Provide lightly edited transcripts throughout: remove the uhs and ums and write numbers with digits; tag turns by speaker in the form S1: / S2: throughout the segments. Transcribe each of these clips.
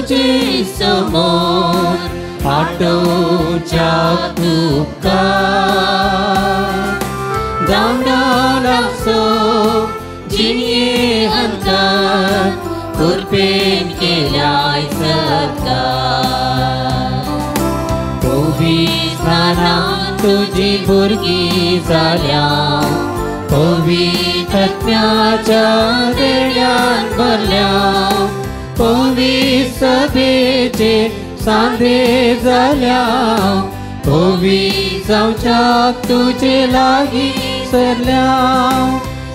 S1: तुझे समोर आटोवच्या तुका धांवडावन आमचो जिणये अंतर कृपेन केल्याय सत्कार पवित्रान तुजी भुरगीं जाल्या पवित्र आत्म्याच्या देण्यान भरल्या पवित्र सभेचे सांदे जाल्या पवित्र जावच्याक तुजे लागीं सरल्या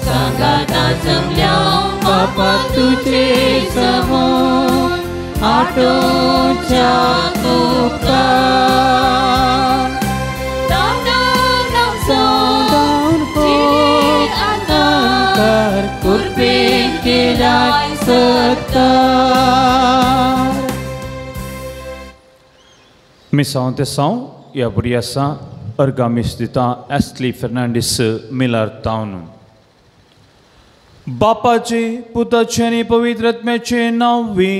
S1: सांगाता जमल्या बापा तुजे समोर आटोवच्या तुका कृपेन केल्याय सत्कार.
S2: मिसांव तेसांव ह्या बरी आसा अर्गा मीस दिता एस्ली फेर्नांडीस मिलार तावन. बापाचे पुताचे आनी पवित्र आत्म्याचे नांवी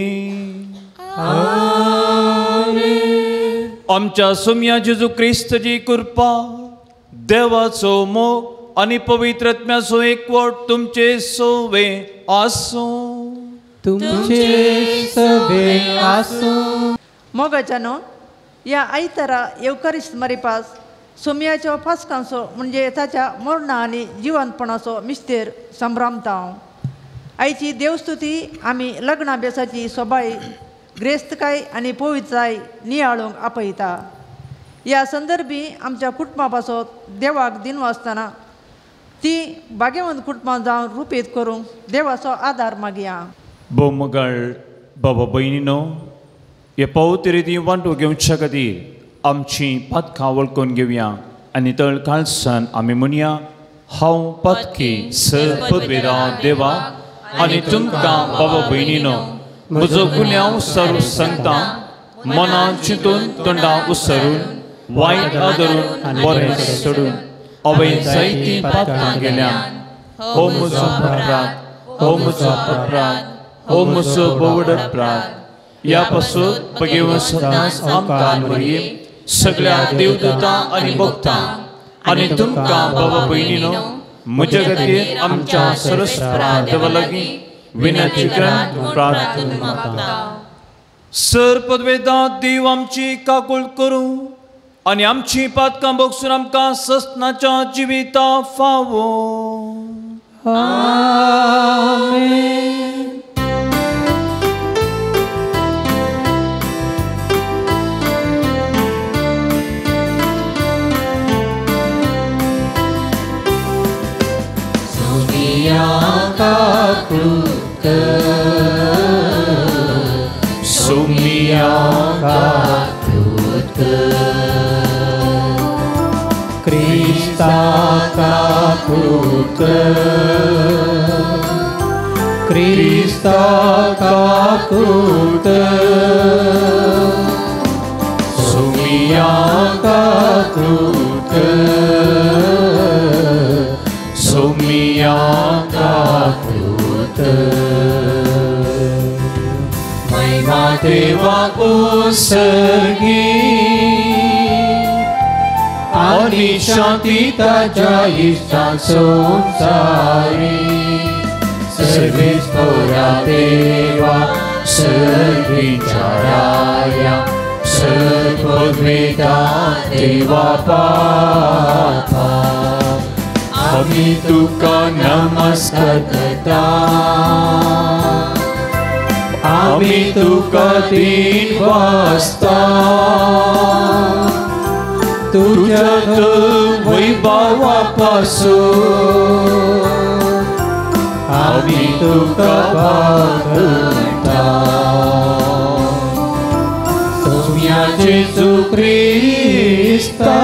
S2: आमच्या सोम्या जेजू क्रिस्ताची कृपा देवाचो मोग आनी पवित्र आत्म्याचो एकवट तुमचे सोवे आसूं.
S1: तुमचे सवे आसूं.
S3: मोगाच्यानो ह्या आयतारा येवकारिस्त मरिपास सोम्याच्या फास्कांचो म्हणजे ताच्या मरणा आनी जिवंतपणाचो मिस्तेर संभ्रमता. आयची देवस्तुती आमी लग्नाभ्यासाची सोबाय ग्रेस्तकाय आनी पवित्राय नियाळूंक आपयता. ह्या संदर्भी आमच्या कुटुंबा पासत देवाक दिनवासतना ती भाग्यवंत कुटुंबां जावन रुपेत करूंक देवाचो आदार मागया.
S2: भोवमगाळ बाबा भयणीनो हे पावती रिती वांटो घेवच्या खातीर आमची पातकां वळखून घेवया आनी तळ काळसान आमी म्हणया हांव पातकी सर पदवेरा देवा आनी तुमकां बाबा भयणीनो म्हजो गुन्यांव सर सांगता मनान चिंतून तोंडां उसरून वायट आदरून बरें सोडून हांवें जायतीं पातकां केल्या. हो म्हजो अपराध, हो म्हजो अपराध, हो म्हजो बोवड अपराध. ह्या पासून बगेवन सदांच आमकां मरये सगळ्या देवदूतां आनी भक्तां आनी तुमकां बाबा भयणीनो म्हज्या खातीर आमच्या सरस्परा देवा लागीं विनंती करात प्रार्थना मागता. सर पदवेदा देव आमची काकूळ करूं आनी आमची पातकां भोगसून आमकां सस्नाच्या जिविता फावो.
S1: आमेन. सोमिया काकूळ कर, सोमिया काकूळ कर, क्रिस्ता काकूळ कर, क्रिस्ता काकूळ कर, सोमिया काकूळ कर, सोमिया काकूळ कर. महिमा देवा उसर्गी आनी शांती ताज्या इश्टां संवसारी. सर्वेस्पोरा देवा सर्वीच्या राया सर्ववेदा देवा पापा आमी तुका नमस्कार करता, आमी तुका दिन वाजता. तुज्या वैभवा पासून आमी तुका पाळटा. सोम्या जेजू क्रिस्ता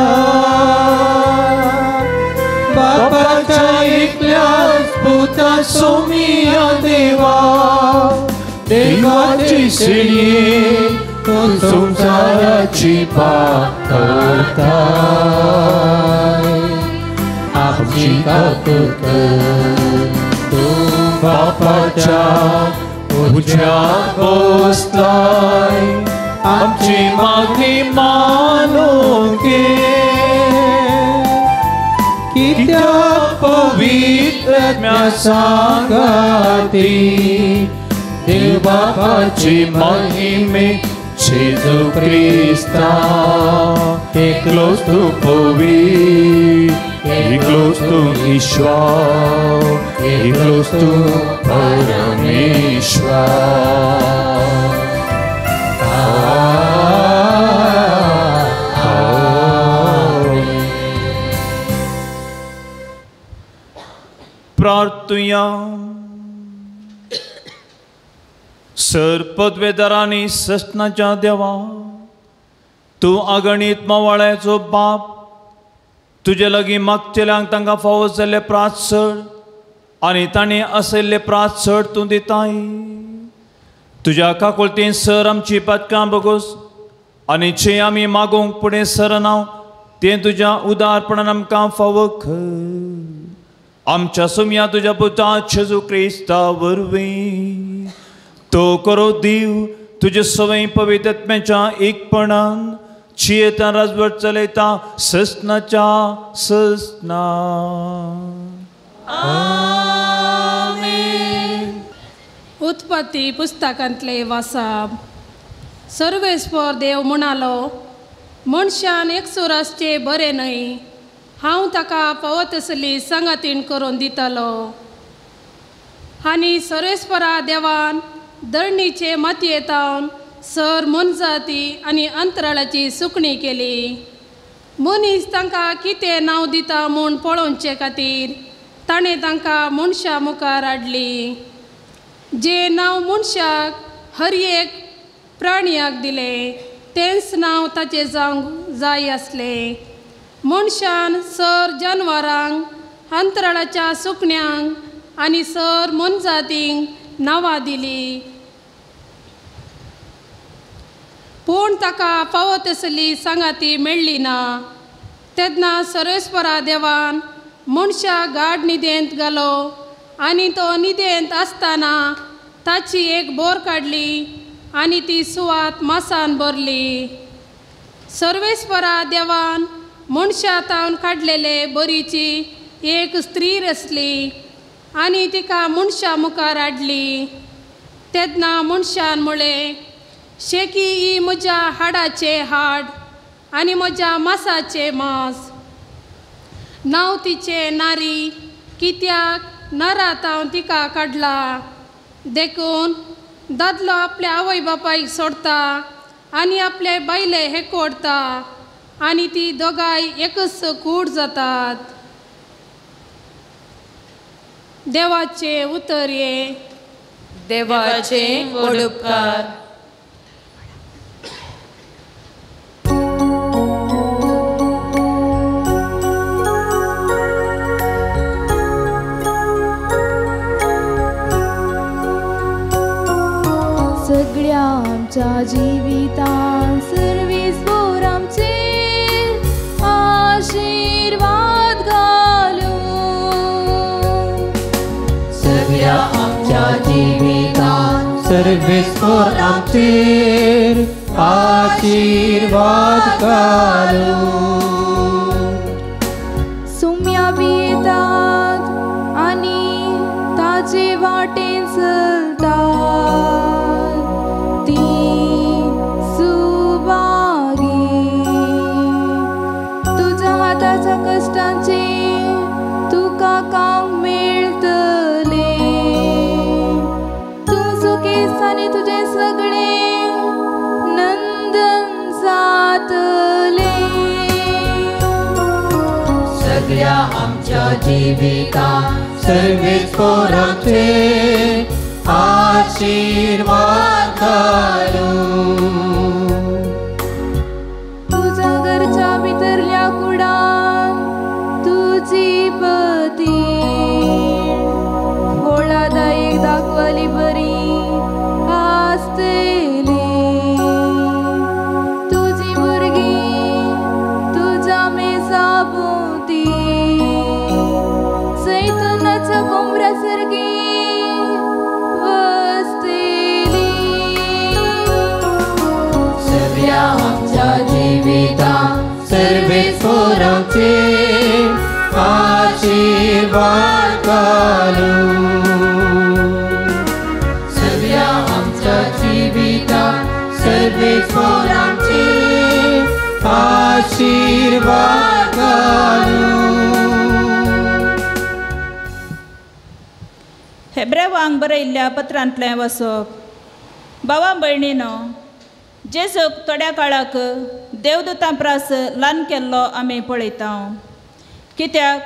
S1: बापाच्या एकल्याच पुता सोम्या देवा देवाची सेवे तूं संवसाराची पाप करताय. आमची काकूळ कर, तूं बापाच्या उज्या बसलाय आमची मागणी मानूंक घे. कित्याक पवित्र सांगाती देव बापाची महिमे जेजू क्रिस्ता एकलोच तूं पवित्र एकलोच तूं ईश्वर एकलोच तूं परमेश्वर.
S2: प्रार्थुया. सर पदवेदारांनी ससनाच्या देवा तूं अगणीत मवाळ्याचो बाप तुजे लागीं मागचेल्यांक तांकां फावो जाल्ले प्रातसड आनी तांणी आसयल्ले प्रातसड तूं दिताय. तुज्या काकुळतीन सर आमची पातकां बगोस आनी जे आमी मागूंक फुडें सरना तें तुज्या उदारपणान आमकां फावो कर. आमच्या सुमया तुज्या पुता जेजू क्रिस्ता वरवीं तो करो दीव तुजे सवय पवित्रत्म्याच्या एकपणान चियेता राजवट चलयता ससनाच्या ससना.
S4: उत्पत्ती पुस्तकांतले वासाब. सर्वेस्पर देव म्हणालो, मनशान एकसूर आसचें बरें न्हय, हांव ताका फावो तसली सांगातीण करून दितलो. आनी सर्वेस्परा देवान धरणीचे मातयेंतावन सर मोनजाती आनी अंतराळाची सुकणी केली. मनीस तांकां कितें नांव दिता म्हूण पळोवचे खातीर ताणें तांकां मनशां मुखार हाडली. जें नांव मनशाक हर एक प्राणयाक दिलें तेंच नांव ताचें जावंक जाय आसलें. मनशान सर जानवरांक अंतराळाच्या सुकण्यांक आनी सर मोनजातींक नांवां दिलीं. पूण ताका फावो तसली सांगाती मेळ्ळी ना. तेन्ना सर्वेस्परा देवान मनशाक गाड न्हिदेंत घालो आनी तो न्हिदेंत आसतना ताची एक बोर काडली आनी ती सुवात मासान भरली. सर्वेस्परा देवान मनशा तावन काडलेले बोरीची एक स्त्री रचली आनी तिका मनशा मुखार हाडली. तेन्ना मनशान म्हळें, शेकी ही म्हज्या हाडाचें हाड आनी म्हज्या मासाचें मांस. नांव तिचें नारी, कित्याक नरांत हांव तिका काडला. देखून दादलो आपल्या आवय बापायक सोडता आनी आपले बायले हेकोडता आनी ती दोगांय एकच कूड जातात. देवाचें उतर हें.
S5: देवाचें व्हड उपकार.
S6: सगळ्या आमच्या जिवितान सर्वेस्पर आमचेर आशिर्वाद घालूं.
S1: सगळ्या आमच्या जिवितान सर्वेस्पर आमचेर आशिर्वाद घालूं.
S6: सुम्या भियेतात आनी ताचे वाटेन चलतात ती सुभागी. तुज्या हाताच्या कश्टांचे तुका काम मेळटलें. तूं सुखेस्त आनी तुजें सगळें नंदन जातलें.
S1: सगळ्या आमच्या जिवितान सर्वेस्पर आमचेर आशिर्वाद घालूं.
S6: तुज्या घरच्या भितरल्या कुडान तुजी पती फळादायक दाखवली बरी आसतली. तुजी भुरगीं तुज्या मेजा भोंवती जैतुनाच्या कोमरा सारकी वसतली.
S1: आशीर्वाद घालूं.
S5: हेब्रेवांक बरयल्ल्या पत्रांतलें वसप. भावा भयणीनो, जेजूक थोड्या काळाक देवदूतां प्रास ल्हान केल्लो आमी पळयता, कित्याक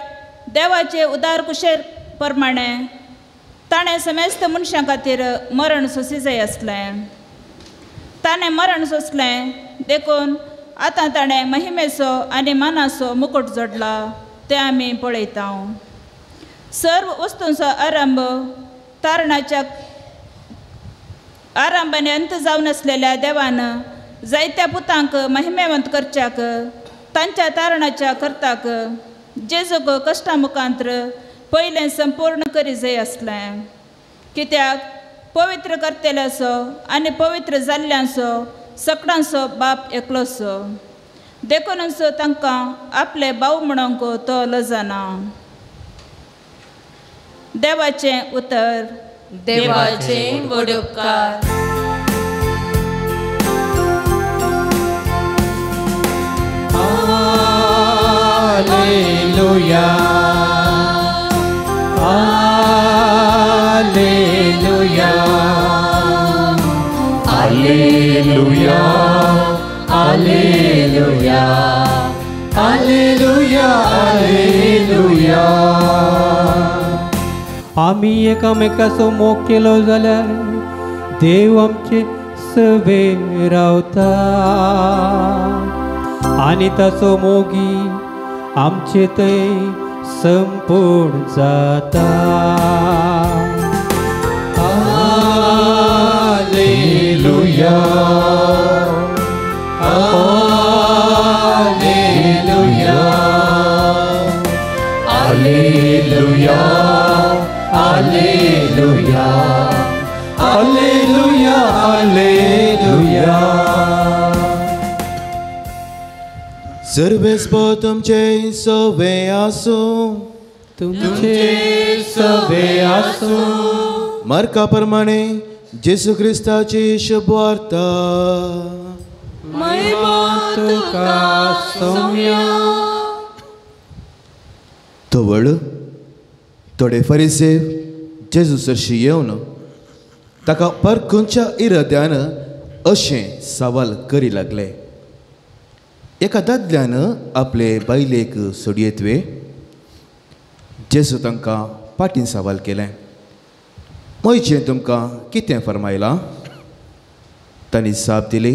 S5: देवाचे उदार कुशेर प्रमाणे ताणें समेस्त मनशां खातीर मरण सोंसी जाय आसलें. ताणें मरण सोंसलें देखून आतां ताणें महिमेचो आनी मानाचो मुकूट जोडला तें आमी पळयता. सर्व वस्तूंचो आरंभ तारणाच्या आरंभ आनी अंत जावन आसलेल्या देवान जायत्या पुतांक महिमेवंत करच्याक तांच्या तारणाच्या करताक जेजूक कश्टा मुखांत्र पयलें संपूर्ण करी जाय आसलें, कित्याक पवित्र करतल्याचो आनी पवित्र जाल्ल्यांचो सकडांचो बाप एकलोसो, देखूनच तांकां आपले भाव म्हणूंक तो लजना. देवाचें उतर.
S7: देवाचें व्हड उपकार.
S1: Alleluia, Alleluia, Alleluia, Alleluia, Alleluia, Alleluia.
S8: आमी एकामेकाचो मोग केलो जाल्यार देव आमचे सवे रावता आनी ताचो मोगी आमचे थंय संपूर्ण जाता.
S1: Alleluia, Alleluia, Alleluia, Alleluia, Alleluia, Alleluia.
S9: सर्वेस्पो तुमचे सवे आसूं,
S8: तुमचे सवे आसूं.
S9: मार्का प्रमाणे जेजू क्रिस्ताची शुभवार्ता.
S7: महिमा तुका सोम्या.
S9: तवळ थोडे फरिसेव जेजू सरशी येवन ताका परखुंच्या इराद्यान अशें सवाल करी लागले. एका दादल्यान आपले बायलेक सोडयेत वे? जेजू तांकां पाटीन सवाल केलें, म्हजें तुमकां कितें फर्मायलां? तांणी जाप दिली,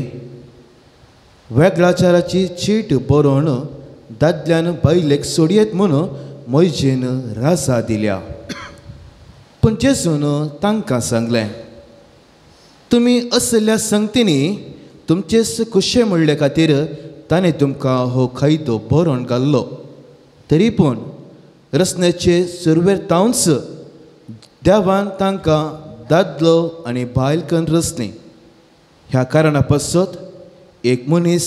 S9: वेगळाचाराची चीट बरोवन दादल्यान बायलेक सोडयेत म्हूण मोयजेन राजा दिल्या. पूण जेजून तांकां सांगलें, तुमी असल्या संगतींनी तुमचेच खुशे म्हणले खातीर ताणें तुमकां हो कायदो बरोवन घाल्लो. तरी पूण रचनेचे सुरवेर तावंच देवान तांकां दादलो आनी बायल कन्न रचली. ह्या कारणा पासत एक मनीस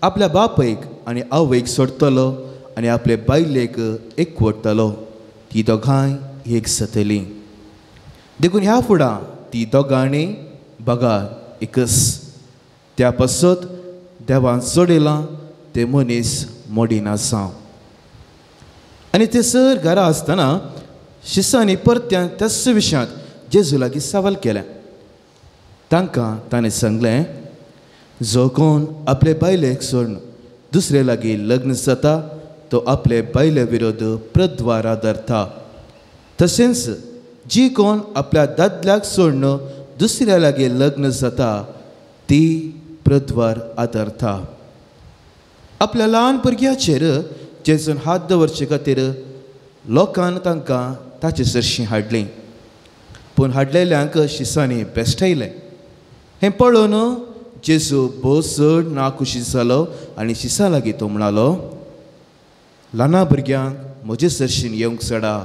S9: आपल्या बापयक आनी आवयक सोडटलो आनी आपले बायलेक एकवटतलो, ती दोगांय एक जातलीं. देखून ह्या फुडां ती दोगांनी बगार एकच. त्या पासत देवान सोडयलां ते मनीस मोडिनासा. आनी ते सर घरा आसतना शिसांनी परत्यान त्याच विशयांत जेजू लागीं सवाल केलें. तांकां ताणें सांगलें, जो कोण आपले बायलेक सोडून दुसरे लागीं लग्न जाता तो आपले बायले विरोध प्रद्वारा धरता. तशेंच जी कोण आपल्या दादल्याक सोडून दुसऱ्या लागीं लग्न जाता ती प्रद्वार आदरता. आपल्या ल्हान भुरग्याचेर जेजून हात दवरचे खातीर लोकान तांकां ताचे सरशीं हाडलीं, पूण हाडलेल्यांक शिसांनी बेश्टायलें. हें पळोवन जेजू भोव चड नाखुशी जालो आनी शिसां लागीं तो म्हणालो, ल्हाना भुरग्यांक म्हजे सरशीन येवंक सडा,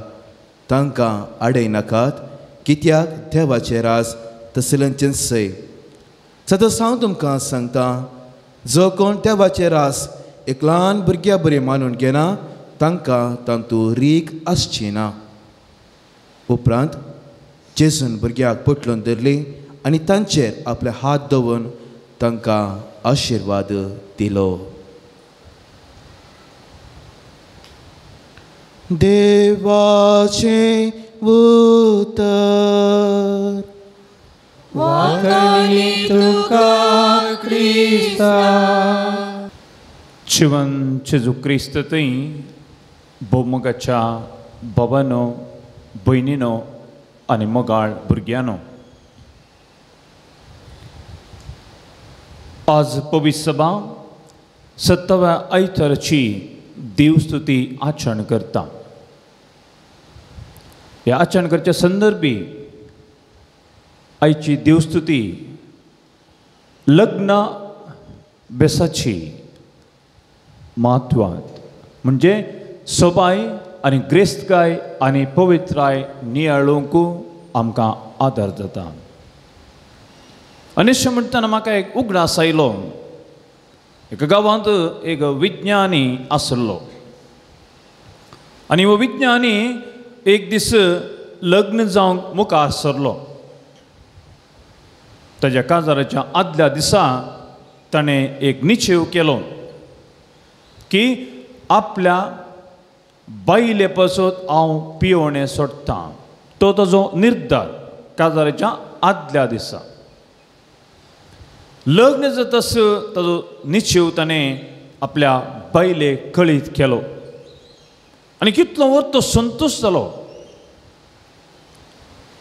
S9: तांकां आडय नाकात, कित्याक देवाचें राज तसल्यांचेंच सय. सदांच हांव तुमकां सांगता, जो कोण देवाचें रास एक ल्हान भुरग्या बरें मानून घेना तांकां तातूंत रीक आसची ना. उपरांत जेजून भुरग्याक पोटलून धरली आनी तांचेर आपले हात दवरून तांकां आशिर्वाद दिलो. देवाचें उतर.
S7: वाखाणणी तुका क्रिस्ता.
S2: शिवन जेजू क्रिस्त थंय भोवमोगाच्या बाबानो, भयणीनो आनी मोगाळ भुरग्यांनो, आज पवित्र सभा सत्ताव्या आयताराची देवस्तुती आचरण करता. ह्या आचरण करच्या संदर्भी आयची देवस्तुती लग्न बेसाची म्हत्वांत म्हणजे सोबाय आनी ग्रेस्तकाय आनी पवित्राय नियाळूंक आमकां आदार जाता. आनी अशें म्हणटना म्हाका एक उगडास आयलो. एका गांवांत एक विज्ञानी आसलो आनी हो विज्ञानी एक दीस लग्न जावंक मुखार सरलो. ताज्या काजाराच्या आदल्या दिसा ताणें एक निश्चेव केलो की आपल्या बायले पासत हांव पियोणें सोडटां. तो ताजो निर्धार काजाराच्या आदल्या दिसा. लग्न जातास ताजो निश्चेव ताणें आपल्या बायले कळीत केलो आनी कितलो वर तो संतोश जालो.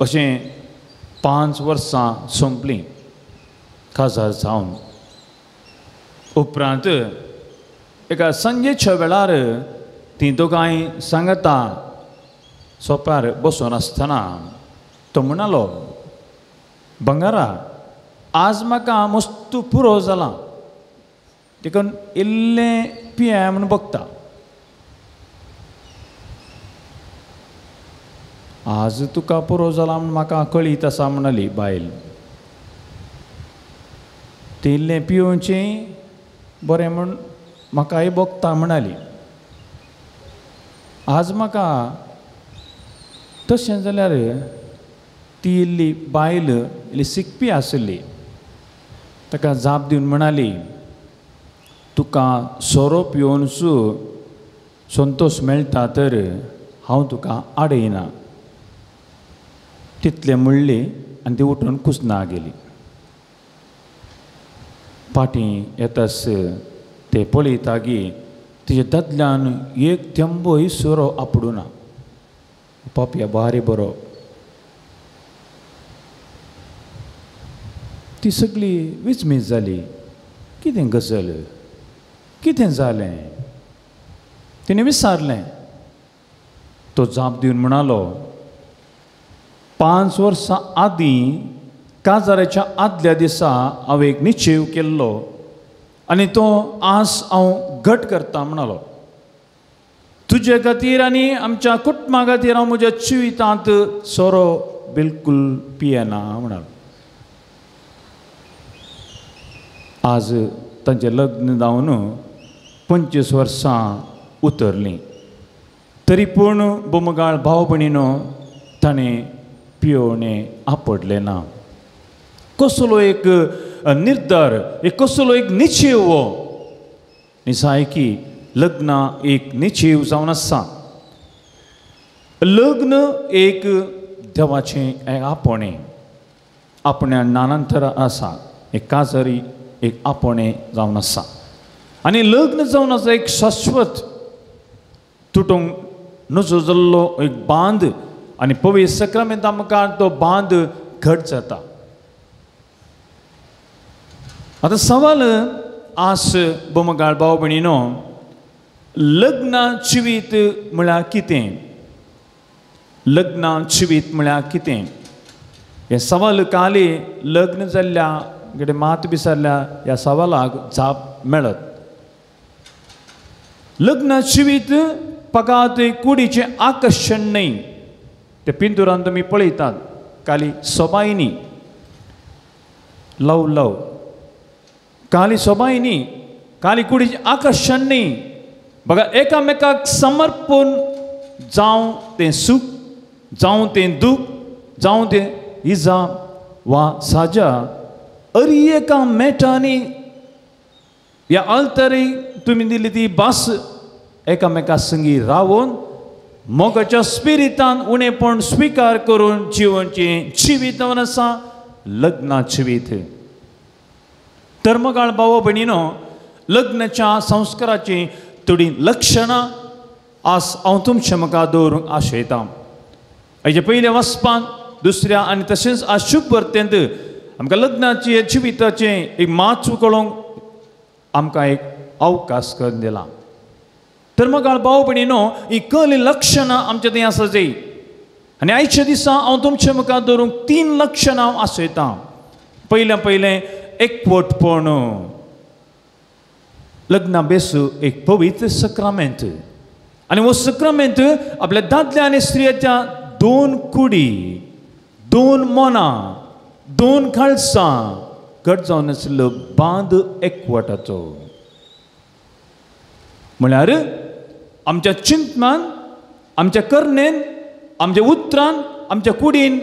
S2: अशें 5 वर्सां सोंपलीं काजार जावन. उपरांत एका सांजेच्या वेळार तीं दोगांय सांगता सोपार बसून आसतना तो म्हणालो, बंगारा, आज म्हाका मस्त पुरो जालां, देखून इल्लें पिया म्हूण बगता. आज तुका पुरो जालां म्हूण म्हाका कळीत आसा म्हणाली बायल. तें इल्लें पिवचें बरें म्हूण म्हाकाय भोगता म्हणाली. आज म्हाका तशें जाल्यार ती इल्ली बायल इल्ली शिकपी आशिल्ली. ताका जाप दिवन म्हणाली, तुका सोरो पिवन संतोश मेळटा तर हांव तुका आडयना. तितलें म्हणली आनी ती उठून कुसना गेली. फाटीं येतास ते पळयता की तिच्या दादल्यान एक थेंबोय सोरो आपडुना. पापया बारी बरो. ती सगळी विस्मीत जाली. कितें गजल, कितें जालें? तिणें विचारलें. तो जाप दिवन म्हणालो, 5 वर्सां आदीं काजाराच्या आदल्या दिसा हांव एक निश्चेव केल्लो आनी तो आज हांव घट करता म्हणालो. तुजे खातीर आनी आमच्या कुटुंबा खातीर हांव म्हज्या जिवितांत सोरो बिलकूल पियेना म्हणालो. आज तांचें लग्न जावन 25 वर्सां उतरलीं तरी पूण बोमगाळ भाव भयणीनो ताणें पियोवणें आपडलें ना. कसलो एक निर्धार, एक कसलो एक निश्चेव हो. निसायकी लग्नां एक निश्चेव जावन आसा. लग्न एक देवाचें एक आपोवणें, आपण्या नानांतर आसा, एक काजरी एक आपोवणें जावन आसा. आनी लग्न जावन आसा एक शाश्वत तुटूंक नजो जाल्लो एक बांद आनी पवित्र सक्रामेंता मुखार तो बांद घट जाता. आतां सवाल आस बोमगाळ भाव भयणीनो, लग्न जिवीत म्हळ्यार कितें? लग्न जिवीत म्हळ्यार कितें? हें सवाल काली लग्न जाल्ल्या कितें मात विसरल्या ह्या सवालाक जाप मेळत. लग्न जिवीत फकत कुडीचें आकर्शण न्हय. ते पिंतुरान तुमी पळयतात काली सोबाय न्ही, लव लव काली सोबाय न्ही, काली कुडीचें आकर्शण न्ही. बघा एकामेकाक समर्पण जावं तें सूख, जावं तें दूख, जावं तें इजा वा साजा, अरी एका मेटांनी ह्या आल्तरी तुमी दिली ती भास एकामेका संगी रावून मोगाच्या स्पिरितान उणेपण स्विकार करून जिवनचें जिवीत जावन आसा लग्ना जिवीत. तर मोगाळ भाव भयणीनो, लग्नाच्या संस्काराचीं थोडीं लक्षणां आज हांव तुमचे मुखार दवरूंक आशयतां. हाचे पयल्या वाचपान, दुसऱ्या आनी तशेंच आज शुभ वर्तेंत आमकां लग्नाचे जिविताचें एक म्हत्व कळोवंक आमकां एक अवकाश करून दिला. तर मोगाळ भाव भयणीनो, ही कसलीं लक्षणां आमच्या थंय आसा जाय. आनी आयच्या दिसा हांव तुमचे मुखार दवरूंक 3 लक्षणां हांव आसयतां. पयलें पयलें एकवटपण. लग्ना बेसू एक पवित्र सक्रामेंत आनी हो सक्रामेंत आपल्या दादल्या आनी स्त्रियाच्या 2 कुडी, 2 मनां, 2 खालसां घट जावन आशिल्लो बांद एकवटाचो. म्हळ्यार आमच्या चिंतनान, आमच्या करणेन, आमच्या उतरान, आमच्या कुडीन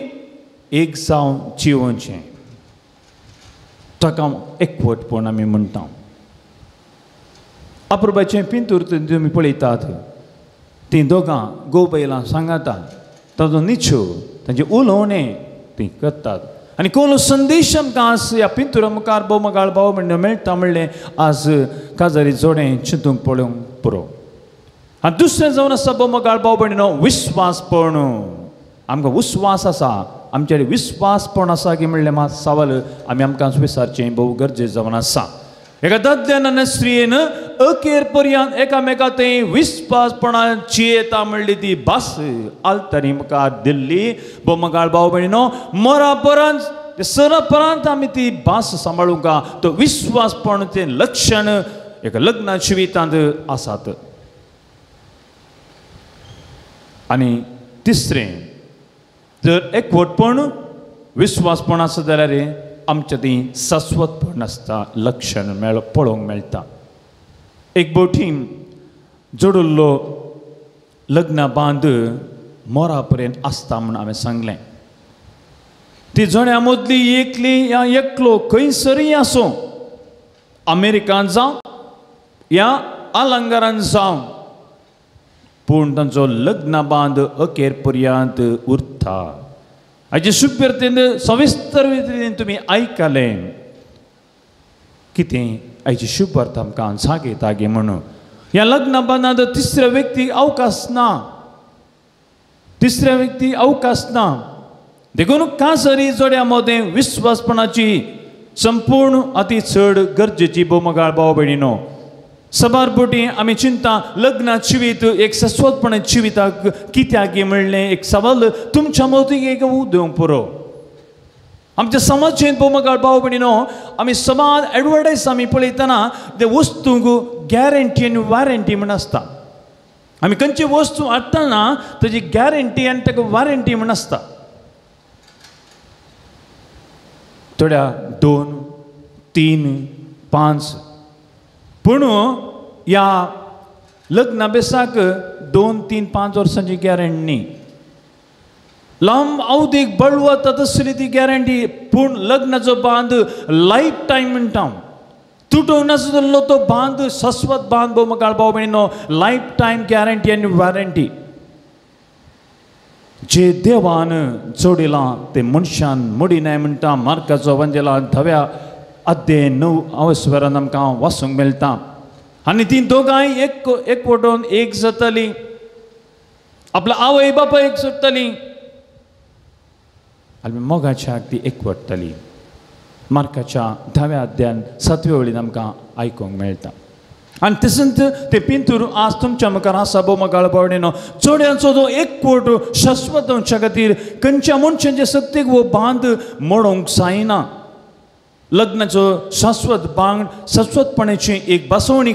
S2: एक जावन जिवोवचें, ताका एकवटपण आमी म्हणटा. अप्रुबाचें पिंतूर तुमी पळयतात, तीं दोगां गोबैलां सांगातात, ताजो निचो, तांचें उलोवणें तीं करतात. आनी कोलो संदेश आमकां आज ह्या पिंतुरा मुखार भोव भाव म्हणून मेळटा म्हणलें आज काजारी जोडें चिंतूंक पळोवंक पुरो. आनी दुसरें जावन आसा भोव भाव भयणीनो विस्वासपण. आमकां विस्वास आसा, आमचे विस्वासपण आसा की म्हणलें मात सवाल आमी आमकां विचारचें भोव गरजेचें जावन आसा. एका दादल्यान आनी स्त्रियेन अखेर पर्यंत एकामेका थंय विस्वासपणान जियेता म्हणली ती भास आल्तारी मुखार दिल्ली. भोव भाव भयणीनो, मरा परांत सरा परांत आमी ती भास सांबाळूंक तो विस्वासपण तें लक्षण एका लग्ना जिवितांत आसात. आनी तिसरें, जर एकवटपण विस्वासपण आसा जाल्यार आमच्या ती शाश्वतपण आसता, लक्षण मेळ पळोवंक मेळटा. एक बोटी जोडिल्लो लग्ना बांद मोरा पर्यंत आसता म्हूण हांवें सांगलें. ती जोड्या मदली एकली या एकलो खंयसरूय आसूं, अमेरिकान जावं या अलंगारान जावं, पूण तांचो लग्ना बांद अखेर पर्यंत उरता. हाजे सुप्यर्थेन सविस्तर रितीन तुमी आयकलें कितें आयची शुभ आमकां जागयता गे म्हणून. ह्या लग्ना बांदांत तिसऱ्या व्यक्तीक अवकाश ना, तिसऱ्या व्यक्तीक अवकाश ना. देखून काजरी जोड्या मदें विस्वासपणाची संपूर्ण अती चड गरजेची. भोवमगाळ भाव भयणीनो, सबार बोटी आमी चिंता लग्ना जिवीत एक शाश्वतपणे जिविताक कित्याक म्हणलें एक सवाल तुमच्या मदीं एक उदोवंक पुरो. आमच्या समाजेंत भोवमगाळ भाव भयणीनो, आमी समाज एडवर्टायज आमी पळयतना ते वस्तूंक गॅरंटी आनी वॉरंटी म्हण आसता. आमी खंयची वस्तू हाडटना ताजी गॅरंटी आनी ताका वॉरंटी म्हण आसता. थोड्या 2, 3, 5, पूण ह्या लग्ना बेसाक 2, 3, 5 वर्सांची गॅरंटी न्ही. लांब अवधीक बळवता तसली ती गॅरंटी, पूण लग्नाचो बांद लायफ टायम म्हणटा. तुटोवंक नासलो तो बांद शाश्वत बांद. भोवमगाळ भाव भयणीनो, लायफ टायम गॅरंटी आनी वॉरंटी. जे देवान जोडिलां ते मनशान मोडिनाय म्हणटा. मार्काचो वंजेला धव्या अध्याय 9 अवस्वरान आमकां वाचूंक मेळटा. आनी तीं दोगांय एकवटून एक जातालीं, आपल्या आवय बापायक सोडटालीं आनी मोगाच्या ती एकवटताली. मार्काच्या 10व्या अध्यायान 7व्या वळीन आमकां आयकूंक मेळटा. आनी तशेंच ते पिंतूर आज तुमच्या मुखार आसा. भोवमगाळ भाव भयणीनो, जोड्यांचो तो एकवट शाश्वत जावच्या खातीर खंयच्या मनशांचे शक्तीक हो बांद मोडोवंक जायना. लग्नाचो शाश्वत बांद शाश्वतपणाची एक बसवणी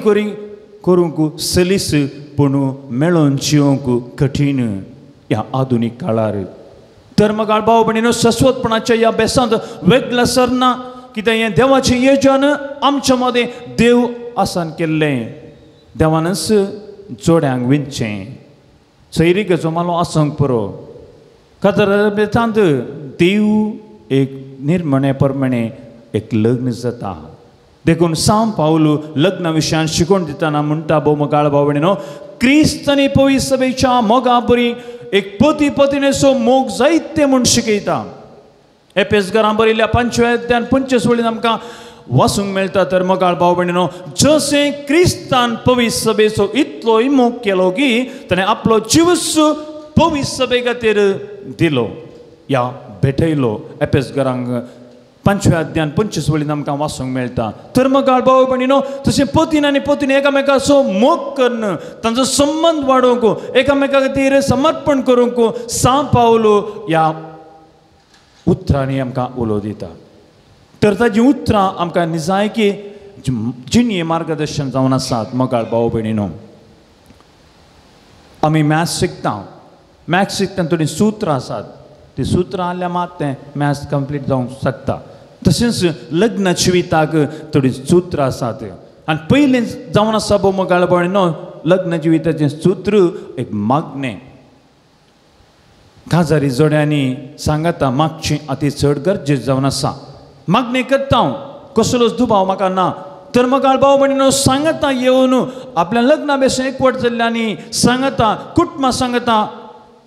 S2: करूंक सलीस, पूण मेळोवन जिवंक कठीण ह्या आधुनीक काळार. तर मगाळ भाव भयणीनो, शाश्वतपणाच्या ह्या बेसांत वेगळें सरना. कित्याक हें देवाचें येवजण आमच्या मदें देव आसान केल्लें. देवानच जोड्यांक विंचें, सैरिकेचो मालो आसूंक पुरो. कातर बेतांत देव एक निर्मणे प्रमाणे एक लग्न जाता. देखून सांव पावलू लग्ना विशयान शिकोवन दितना म्हणटा, भोवमगाळ भाव भयणीनो, क्रिस्त आनी पवित्र सभेच्या मोगा बरी एक पती पतिणेचो मोग जायते म्हूण शिकयता. एपेस घरां बरयल्ल्या 5व्या अध्यायान 25 वळीन आमकां वाचूंक मेळटा. तर मोगाळ भाव भयणीनो, जशें क्रिस्तान पवित्र सभेचो इतलोय मोग केलो की ताणें आपलो जिवस पवित्र सभे खातीर दिलो या भेटयलो. एपेस घरांक 5व्या अध्यायान 25 वळीन आमकां वाचूंक मेळटा. तर मोगाळ भाव भयणीनो, तशें पतीन आनी पतीन एकामेकाचो मोग करून तांचो संबंद वाडोवंक, एकामेका खातीर समर्पण करूंक सां पावलो ह्या उतरांनी आमकां उलो दिता. तर ताजी उतरां आमकां निजायकी जिणये मार्गदर्शन जावन आसात. मोगाळ भाव भयणीनो, आमी मॅथ्स शिकता, मॅथ्स शिकतना थोडीं सुत्रां आसात, ती सुत्रां आहल्यार मात तें मॅथ्स कंप्लीट जावंक शकता. तशेंच लग्न जिविताक थोडीं सुत्रां आसात आनी पयलें जावन आसा भोव मोगाळ भयणीनो, लग्न जिविताचें सूत्र एक मागणें. काजारी जोड्यांनी सांगाता मागचें आतां चड गरजेचें जावन आसा. मागणें करता हांव, कसलोच दुबाव म्हाका ना. तर मोगाळ भाव भयणीनो, सांगाता येवन आपल्या लग्ना बेसून एकवट जाल्ल्यांनी सांगाता कुटुंबां सांगाता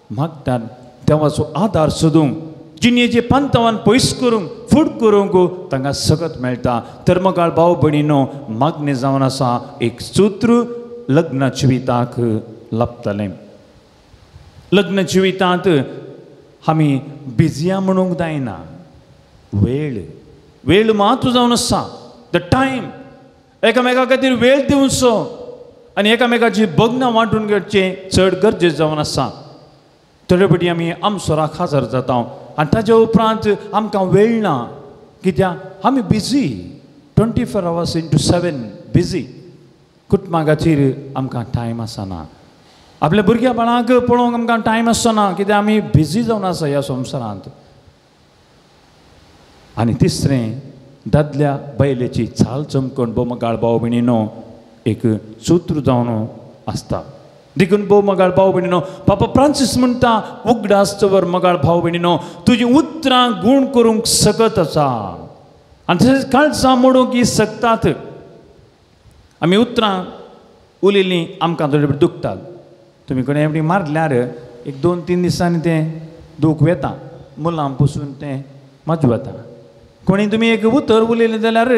S2: मागतात देवाचो आदार सोदूंक, जिणेचे पंथावान पयस करूंक, फूट करूंक तांकां सकत मेळटा. तर मोगाळ भाव भयणीनो, मागणें जावन आसा एक सूत्र लग्न जिविताक लाभतलें. लग्न जिवितांत आमी बिजया म्हणूंक जायना. वेळ वेळ म्हत्व जावन आसा, the time. एकामेका खातीर वेळ दिवचो आनी एकामेकाची बगनां वांटून घेवचें चड गरजेचें जावन आसा. थोडे फावटी आमी आमसोराक हाजर जाता आनी ताज्या उपरांत आमकां वेळ ना, कित्याक आमी बिजी, 24 hours into 7 busy. कुटुंबा खातीर आमकां टायम आसना, आपल्या भुरग्या बाळांक पळोवंक आमकां टायम आसना, कित्याक आमी बिजी जावन आसा ह्या संवसारांत. आनी तिसरें, दादल्या बायलेची चाल चमकण भोव मोगाळ भाव भयणीनो एक सूत्र जावन आसता. देखून भोव मोगाळ भाव भयणीनो, पापा फ्रांसीस म्हणटा, उगडास दवर मोगाळ भाव भयणीनो, तुजी उतरां गूण करूंक सकत आसा आनी तशेंच काळजां मोडूंक ही शकतात. आमी उतरां उलयलीं आमकां थोडे दुखतात. तुमी कोणें एकटी मारल्यार एक 2-3 दिसांनी तें दूख वेता, मुलां पसून तें मजा वता. कोणी तुमी एक उतर उलयलें जाल्यार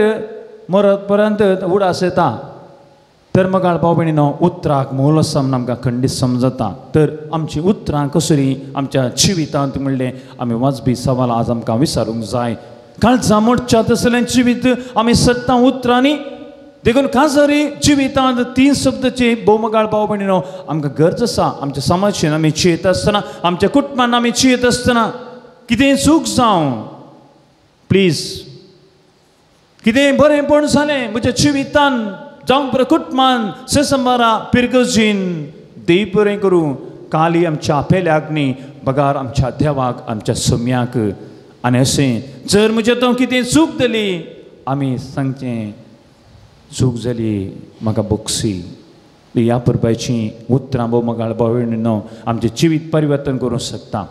S2: मरत पर्यंत उडास येता. तर मोगाळ भाव भयणीनो, उतराक मोल आसा म्हूण आमकां खंडीत समजता. तर आमचीं उतरां कसरी आमच्या जिवितांत म्हणलें आमी वाजपी सवाल आज आमकां विचारूंक जाय. काळजां मोडच्या तसलें जिवीत आमी सत्ता उतरांनी. देखून काजारी जिवितांत 3 शब्दाची भोव मोगाळ भाव भयणीनो आमकां गरज आसा. आमच्या समाजेन आमी जियेत आसतना, आमच्या कुटुंबान आमी जियेत आसतना कितेंय चूक जावं, प्लीज कितें बरेंपण जालें म्हज्या जिवितान जावं बरें कुटुंबान सेसंबारा पिरगजीन देव बरें करूं काली आमच्या पेल्याक न्ही बगार आमच्या देवाक आमच्या सम्याक. आनी अशें जर म्हज्या तो कितें चूक जाली आमी सांगचें चूक जाली म्हाका बोगसी. ह्या परबायचीं उतरां भोव मोगाळ भाव भयणीनो आमचें जिवीत परिवर्तन करूंक शकता.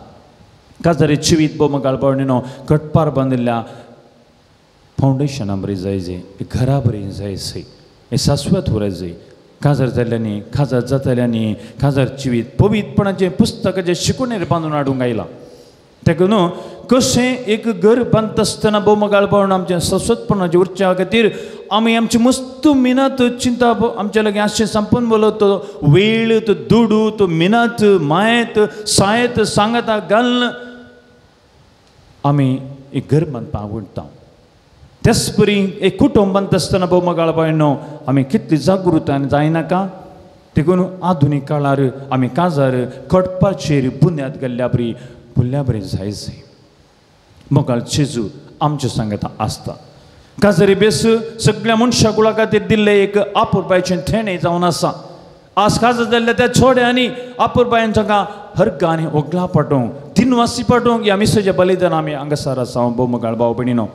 S2: काजारी जिवीत भोव मोगाळ भाव भयणीनो घटपार बांदिल्ल्या फावंडेशना बरी जाय जाय, घरा बरी जाय जाय, हें शाश्वत उरत जाय. काजार जाल्ल्यांनी, काजार जातल्यांनी काजार जिवीत पवित्रपणाचें पुस्तकाचें शिकवणेर बांदून हाडूंक आयलां. ताका न्हू कशें एक घर बांदता आसतना भोव मोगाळ भाव आमचें शाश्वतपणाचें उरच्या खातीर आमी आमची मस्त मिनत चिंता आमच्या लागीं आशें संपून बोलो तो वेळ, तो दुडू, तो मिनत मायत सायत सांगाता घालून आमी एक घर बांदपाक उरता. त्याच परी एक कुटुंब बांदता आसतना भोव मोगाळ भायनो आमी कितली जागृताय जायनाका. देखून आधुनीक काळार आमी काजार खटपाचेर बुन्याद घाल्ल्या बरी फुडल्या बरी जाय जाय. मोगाळ जेजू आमच्या सांगाता आसता. काजारी बेस सगळ्या मनशा कुळा खातीर दिल्लें एक आपुरबायचें थेणें जावन आसा. आज काजार जाल्ल्या त्या छोड्यांनी आपुरबायन तांकां हरगा आनी वगळा पाटोवंक, दिनवासी पाटोवंक ह्या मिसाच्या बलिदान आमी हांगासर आसा. भोव मोगाळ भाव भयणीनो,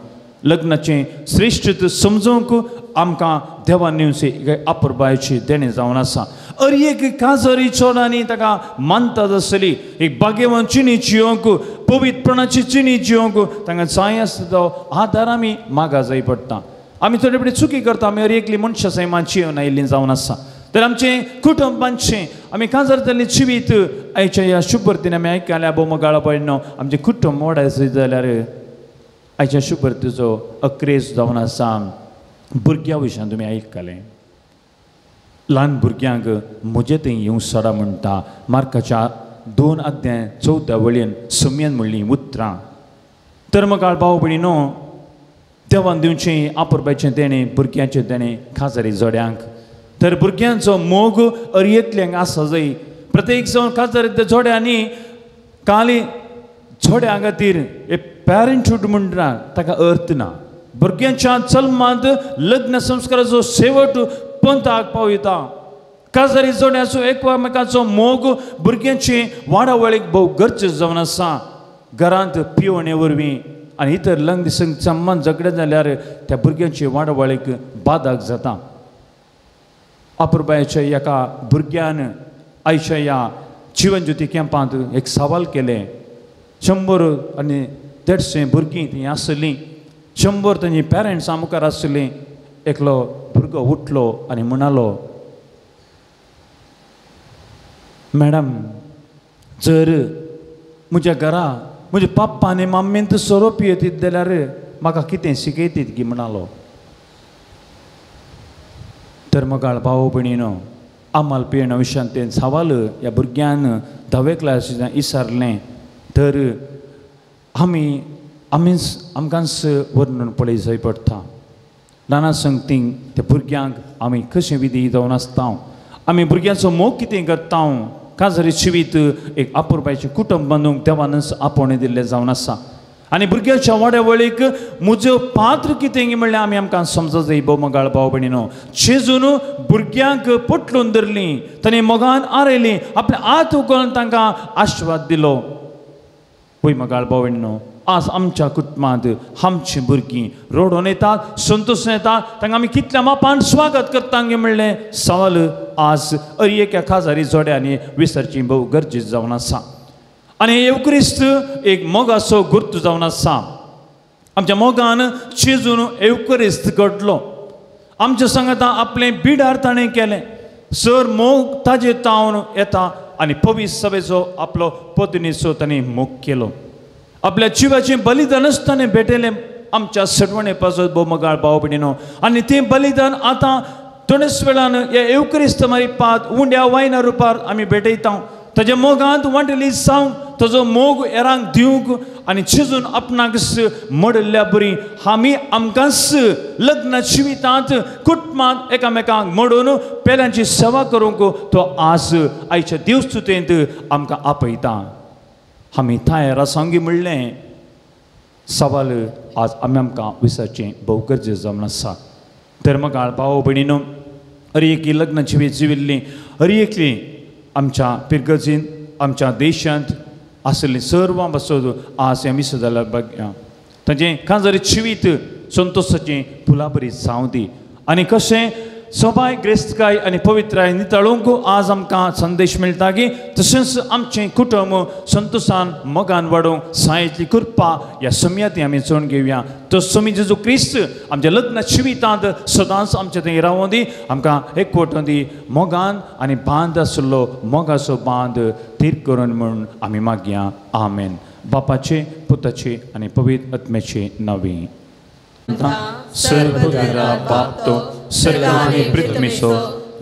S2: लग्नाचें श्रेश्ठ समजूंक आमकां देवान दिवचें आपुरबायची देणें जावन आसा. अर एक काजारी चोडांनी ताका मानता आसली एक भाग्यवान चिणी जियोंक, पवित्रपणाची चिणी जियोंक तांकां जाय आसता तो आदार आमी मागा जाय पडटा. आमी थोडे फावटी चुकी करता, आमी अर एकली मनशां सैमान जियोन आयिल्लीं जावन आसा. तर आमचें कुटुंबांचें आमी काजार जाल्लें जिवीत आयच्या ह्या शुभर्तीन आमी आयकल्या बोमगाळा पडनो आमचें कुटुंब मोडायचें जाल्यार आयच्या शुभर्तीचो अक्रेज जावन आसा. भुरग्यां विशयान तुमी आयकलें, ल्हान भुरग्यांक म्हजें थंय येवं सडा म्हणटा मार्काच्या 2 अध्याय 14 वळीन सम्यान म्हणलीं उतरां. तर मगाळ भाव भयणीनो, देवान दिवचें आपुरबायचें देणें भुरग्यांचें देणें खाजरी जोड्यांक. तर भुरग्यांचो मोग अरयेतल्यांक आसा जाय. प्रत्येक जावन खाजरी जोड्यांनी काली जोड्यां खातीर एक पॅरंटहूड म्हणटा ताका अर्थ ना. भुरग्यांच्या चलमांत लग्न संस्काराचो शेवट पंथाक पावयता. काजारी जोड्याचो एकामेकाचो मोग भुरग्यांचे वाडावळीक भोव गरजेचो जावन आसा. घरांत पिवणे वरवीं आनी इतर लग्न संबंद झगडे जाल्यार त्या भुरग्यांचे वाडावळीक बाधक जाता. अपुरबायेच्या एका भुरग्यान आयच्या ह्या जिवनज्योती कॅम्पांत एक सवाल केलें. 100 आनी 150 भुरगीं थंय आसलीं, 100 तांची पेरंट्सां मुखार आसलीं. एकलो भुरगो उठलो आनी म्हणालो, मॅडम, जर म्हज्या घरा म्हजे पप्पा आनी मम्मीन तर सोरो पियेतीत जाल्यार म्हाका कितें शिकयतीत गी म्हणालो. तर मगाळ भाव भयणीनो, आमाल पियेणा विशयान तें सवाल ह्या भुरग्यान 10वे क्लासीन विचारलें. तर आमी आमीच आमकांच वर्णन पळय जाय पडटा. ल्हान संगतींक त्या भुरग्यांक आमी कशें विधी जावन आसता, आमी भुरग्यांचो मोग कितें करता. काजारी जिवीत एक आपुरबायचें कुटुंब बांदूंक देवानच आपोवणें दिल्लें जावन आसा. आनी भुरग्यांच्या वाड्यावळीक म्हज्यो पात्र कितें म्हणल्यार आमी आमकां समज जाय. भोव मगाळ भाव भयणीनो, शेजून भुरग्यांक पोटलून धरलीं, ताणें मोगान आरयलीं, आपल्या हात उगोवन तांकां आशिर्वाद दिलो. पळय मगाळ भाव भयणीनो, आज आमच्या कुटुंबांत आमचीं भुरगीं रडोन येतात, संतोषून येतात, तांकां आमी कितल्या मापान स्वागत करता म्हणलें सवाल आज अरी एका खाजारी जोड्यांनी विसरची भोव गरजेची जावन आसा. आनी येवक्रिस्त एक मोगाचो गुर्त जावन आसा. आमच्या मोगान चेजून येवक्रिस्त घडलो. आमच्या सांगाता आपलें बिडार ताणें केलें. सर मोग ताजे तावन येता आनी पवित्र सभेचो आपलो पत्नीचो ताणें मोग केलो. आपल्या जिवाचें बलिदानच ताणें भेटयलें आमच्या सटवणे पासत भोव मगाळ भाव भयणीनो. आनी तें बलिदान आतां थोडेच वेळान ह्या येवक्रिस्त मारी पात उंड्या वायना रुपार आमी भेटयता. ताज्या मोगांत वांटली जावंक ताजो मोग हेरांक दिवंक आनी चिजून आपणाक मडल्ल्या बरी आमी आमकांच लग्न जिवितांत कुटुंबांत एकामेकांक मोडून पेल्यांची सेवा करूंक तो आज आयच्या देवस्तुतेंत आमकां आपयता. आमी तयार आसा म्हणलें सवाल आज आमी आमकां विसरचें भोव गरजेचें जावन आसा. तर मगाळ भाव भयणीनो, हर एकली लग्न जिवीत जिविल्लीं हर एकली आमच्या पिरगर्जीन आमच्या देशांत आशिल्लीं सर्वां पासत आज ह्या मिस जाल्यार बघया तांचें काजारी जिवीत संतोशाचें फुलां बरी जावं दी. आनी कशें सबाय ग्रेस्तकाय आनी पवित्राय नितळूंक आज आमकां संदेश मेळटा की तशेंच आमचें कुटुंब संतोशान मोगान वाडोवंक सायेंतली कृपा ह्या सम्याती आमी चोवन घेवया. तो स्वामी जेजू क्रिस्त आमच्या लग्न जिवितांत सदांच आमचे थंय रावों दी, आमकां एकवटों दी, मोगान आनी बांद आशिल्लो मोगाचो बांद थीर करून म्हूण आमी मागया. आमेन. बापाचे, पुताचे आनी पवित्र आत्म्याचे नांवी. सर्वगरा बाप तो सर्वांनी पृथ्वीचो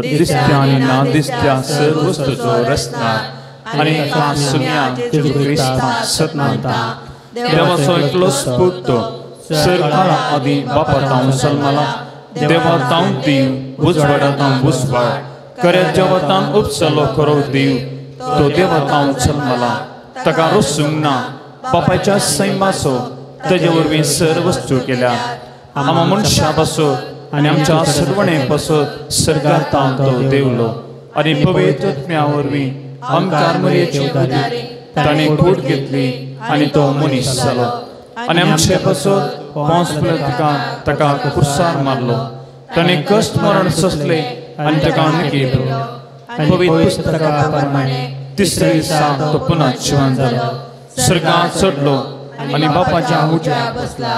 S2: दिसत्या आनी ना दिसत्या सर्व वस्तूचो रचणार आनी एका सुम्या जेजू क्रिस्ता सत मानता देवाचो एकलोच पूत तो सर्व आदी बापा तावन जल्मला, देवा तावन देव, उजवाडा तावन उजवाड, खऱ्या देवा तावन उपसलो खरो देव, तो देवा तावन जल्मला, ताका रसूंक ना, बापायच्या सैमाचो ताजे वरवीं सर्व वस्तू केल्या. आमा मनशा पासत आनी आमच्या सर्वणे पासत सर्गात तावन तो देवलो आनी पवित्र आत्म्या वरवीं आमकां मरयेची ताणें कूड घेतली आनी तो मनीस जालो आनी आमचे पासत पोंस पिलातान ताका कुर्सार मारलो. ताणें कश्ट मरण सोंसलें आनी ताका निकेलो. पवित्र पुस्तका प्रमाणे तिसऱ्या दिसा तो पुनः जिवन जालो, सर्गांत चडलो आनी बापाच्या उजव्या बसला.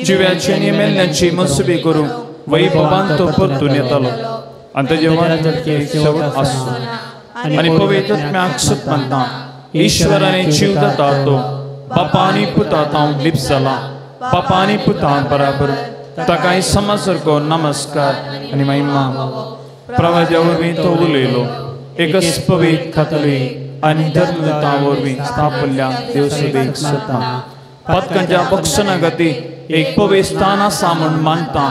S2: जिव्याची आनी मेल्ल्यांची मनसुबी करूंक वैभवान तो परतून येतालो. आनी ताजे शेवट आसूं आनी पवित्र आत्म्याक सुत मानता ईश्वर आनी जीव दाता तो बापा आनी पुता तांव लिप्त जाला बापा आनी पुता बराबर ताकाय समासारको नमस्कार आनी महिमा प्रवाद्या वरवीं तो उलयलो एकच पवित्र खातली आनी धर्मदूता वरवीं स्थापल्ल्या देवसभेक सता पातकांच्या बक्षणा खातीर एक पवित्र स्थान आसा म्हूण मानता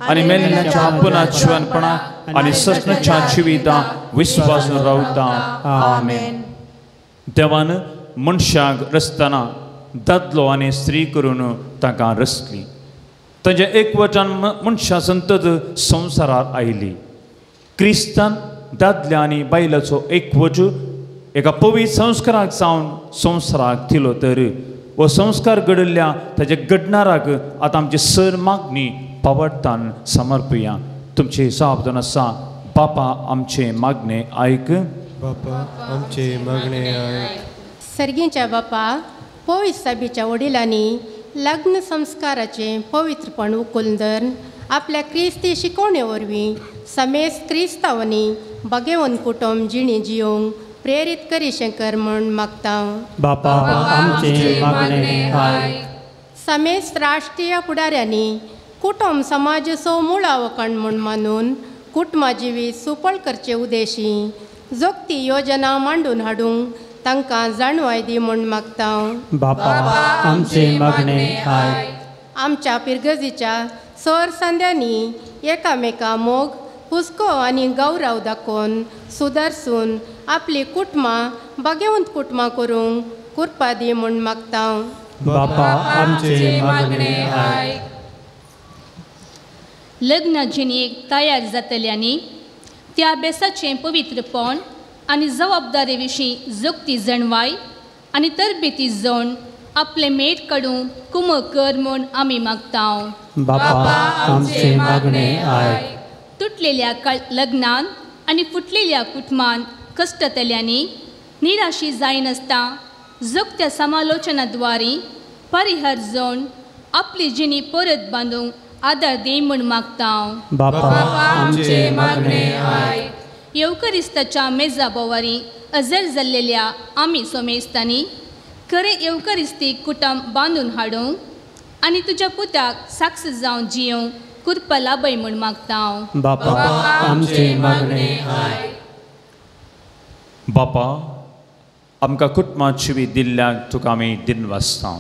S2: आनी मेल्ल्याच्या पुनर्जिवनपणा आनी ससनाच्या जिविता विस्वासून रावता. आमेन. देवान मनशाक रचतना दादलो आनी स्त्री करून तांकां रचली. तांच्या एकवटान मनशा संतत संवसारार आयली. क्रिस्तान दादल्या आनी बायलाचो एकवट एका पवित्र संस्काराक जावन संवसाराक दिलो तर हो संस्कार घडिल्ल्या ताच्या घडणाराक आतां आमची सर मागणी पावडतान समर्पया. तुमची जबाबदार आसा बापा आमचे मागणे आयक.
S7: बापा आमचे मागणे आयक.
S4: सर्गीच्या बापा पवित्र साबीच्या वडिलांनी लग्न संस्काराचें पवित्रपण उखलून धरून आपल्या क्रिस्ती शिकवणे वरवीं समेस्त क्रिस्तांवांनी बगेवन कुटुंब जिणी जियोंक प्रेरीत करीशें कर म्हूण मागता.
S8: बापा आमचे मागणे आयक.
S4: समेस्त राष्ट्रीय फुडाऱ्यांनी कुटुंब समाजाचो मुळावो कण म्हूण मानून कुटुंबा जिवीत सुपळ करचे उद्देशी जोगती योजना मांडून हाडूंक तांकां जाणवाय दी म्हूण मागता.
S8: बापा आमचे मागणे आयक.
S4: आमच्या पिरगजीच्या सर संद्यांनी एकामेका मोग हुस्को आनी गौरव दाखोवन सुदारसून आपली कुटुंबां बागेवंत कुटुंबां करूंक कृपा दी म्हूण मागता.
S8: बापा आमचे मागणे आयक.
S10: लग्न जिणेक तयार जातल्यांनी त्या बेसाचें पवित्रपण आनी जबाबदारे विशीं जोगती जणवाय आनी तरबेती जण आपले मेट काडूंक कुमक कर म्हूण आमी मागता.
S8: बापा आमचे मागणे आयक.
S10: तुटलेल्या लग्नान आनी फुटलेल्या कुटुंबान कश्टतल्यांनी निराशी जायनासता जोगत्या समालोचनाद्वारे परिहार जण आपली जिणी परत बांदूंक आदार दी म्हूण मागता.
S8: बापा आमचे मागणे आयक.
S10: येवकरिस्ताच्या मेजा बोवारी अजर जाल्लेल्या आमी सोमेस्तांनी खरें येवकरिस्ती कुटुंब बांदून हाडूंक आनी तुज्या पुताक साक्ष जावन जियोंक कृपा लाभय म्हूण मागता.
S8: बापा आमचे मागणे आयक.
S2: बापा आमकां कुटुंबात जिवीत दिल्ल्याक तुका आमी दिनवासता.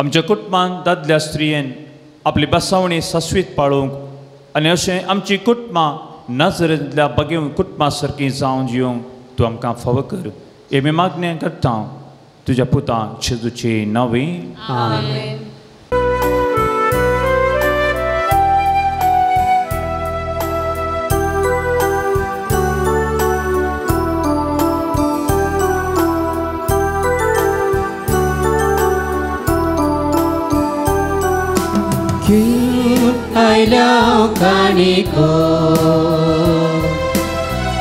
S2: आमच्या कुटुंबान दादल्या स्त्रियेन आपली बसावणी सासवीत पाळोवंक आनी अशें आमची कुटुंबां नजरेंतल्या बगेवन कुटुंबा सारकीं जावन जिवंक तूं आमकां फावो कर हे मी मागणें करता तुज्या पुता जेजूचे नांवे.
S8: आमेन. आयल्या काणिको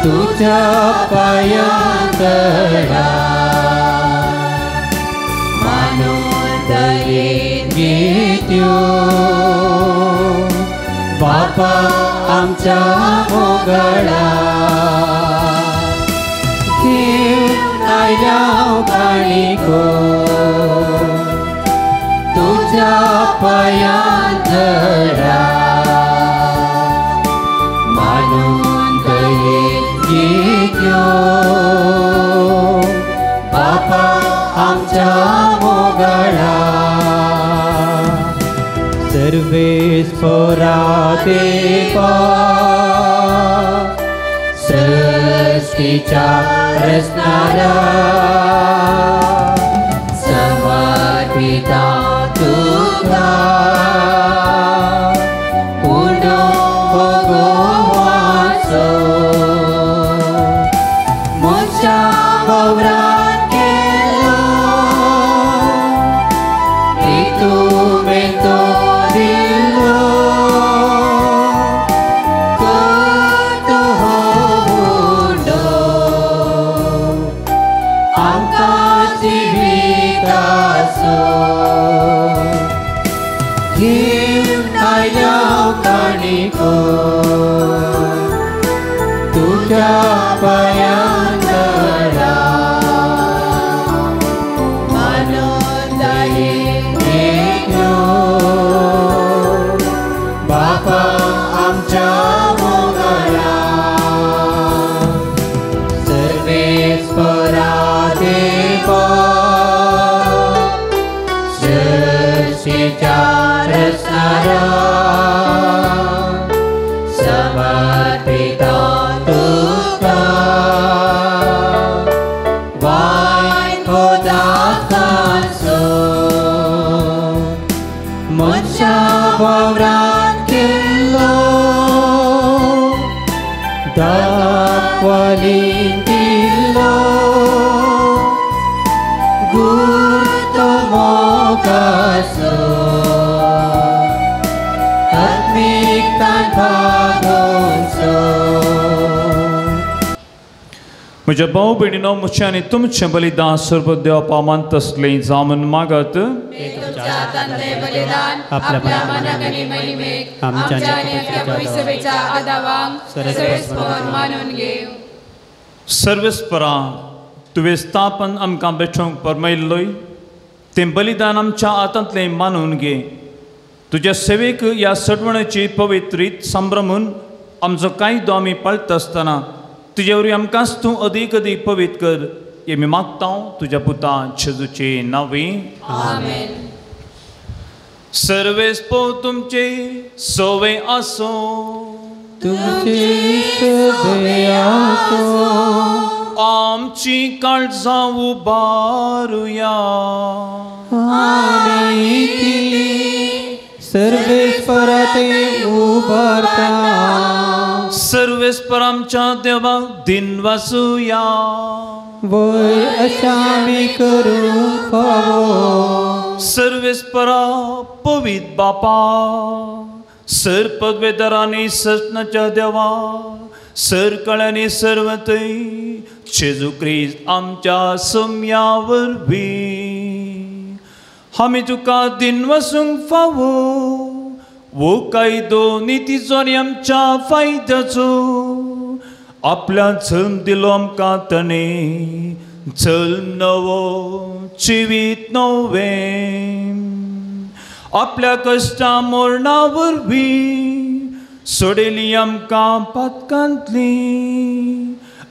S8: तुझ्या पाया तळा मानून दयेन घेत्यो बापा आमच्या मोगळा घेवन आयल्या काणिको तुझ्या पाया तळा मानून दयेन घेत्यो बापा आमच्या मोगळा. सर्वेस्परा देवा सृष्टीच्या रचणारा समर्पिता तुका उडो भोगोवाचो मनशा वावरान केलो रितुमेंतो दिलो करतो हो उडो आमकां तुज्या पांयांतळा मानून दयेन घेतलो बापा आमच्या मोगारा सर्वेस्परा देवा सृष्टीच्या रचणारा समर्पिता तुका वायन उदकाचो मनशा वावरान केल्लो दाखवालीन दिल्लो गुर्त मोगाचो आत्मिकतान भागोवचो.
S2: म्हज्या भाव भयणीनो म्हजें आनी तुमचें बलिदान सर्व देवा मानतसलें जावन मागत
S4: आपल्या मानाक आनी महिमेक आमच्या आनी अख्ख्या पवित्र आदावांक सर्वेस्पर मानून घेव.
S2: सर्वेस्परा तुवें स्थापन आमकां बेठोवंक परमयल्लोय तें बलिदान आमच्या हातांतलें मानून घे. तुज्या सेवेक ह्या सटवणाची पवित्रीत संभ्रमून आमचो कायदो आमी पाळटा आसतना तुजे वरवीं आमकांच तूं अदीक अदीक पवित्र कर हें आमी मागता तुज्या पुता जेजूचे नांवी.
S4: आमेन.
S2: सर्वेस्पर तुमचे सोवे आसूं.
S8: तुमचे सोवे आसूं.
S2: आमची काळजां उबारुया.
S8: आमी ती सर्वेस्परा ते उबारता.
S2: सर्वेस्पर आमच्या देवाक दिन वासुया.
S8: वय अशा आमी करूंक फावो.
S2: सर्वेस्परा पवित्र बापा सर पदवेदारांनी सजनाच्या देवा सर कळ्यांनी सर्वतय जेजू क्रिस्त आमच्या सम्या वरवीं आमी तुका दिन वसूंक फावो वो कायदो नितीचो आनी आमच्या फायद्याचो आपल्या जल्म दिलो आमकां ताणें जल्म नवो जिवीत नवें आपल्या कश्टां मरणा वरवीं सोडयली आमकां पातकांतली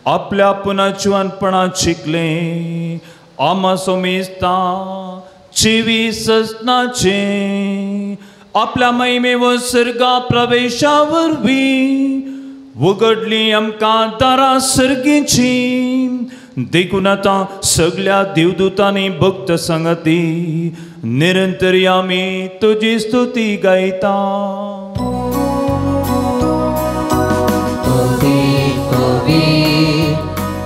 S2: आपल्या पुनर्जिवनपणांत शिकलें आमा सोमिस्ता जिवी सजनाचें आपल्या महिमेव सर्गा प्रवेशा वरवीं उगडली आमकां दारां सर्गीची. देखून आतां सगल्या देवदूतांनी भक्त संगती निरंतर आमी तुजी स्तुती गायता.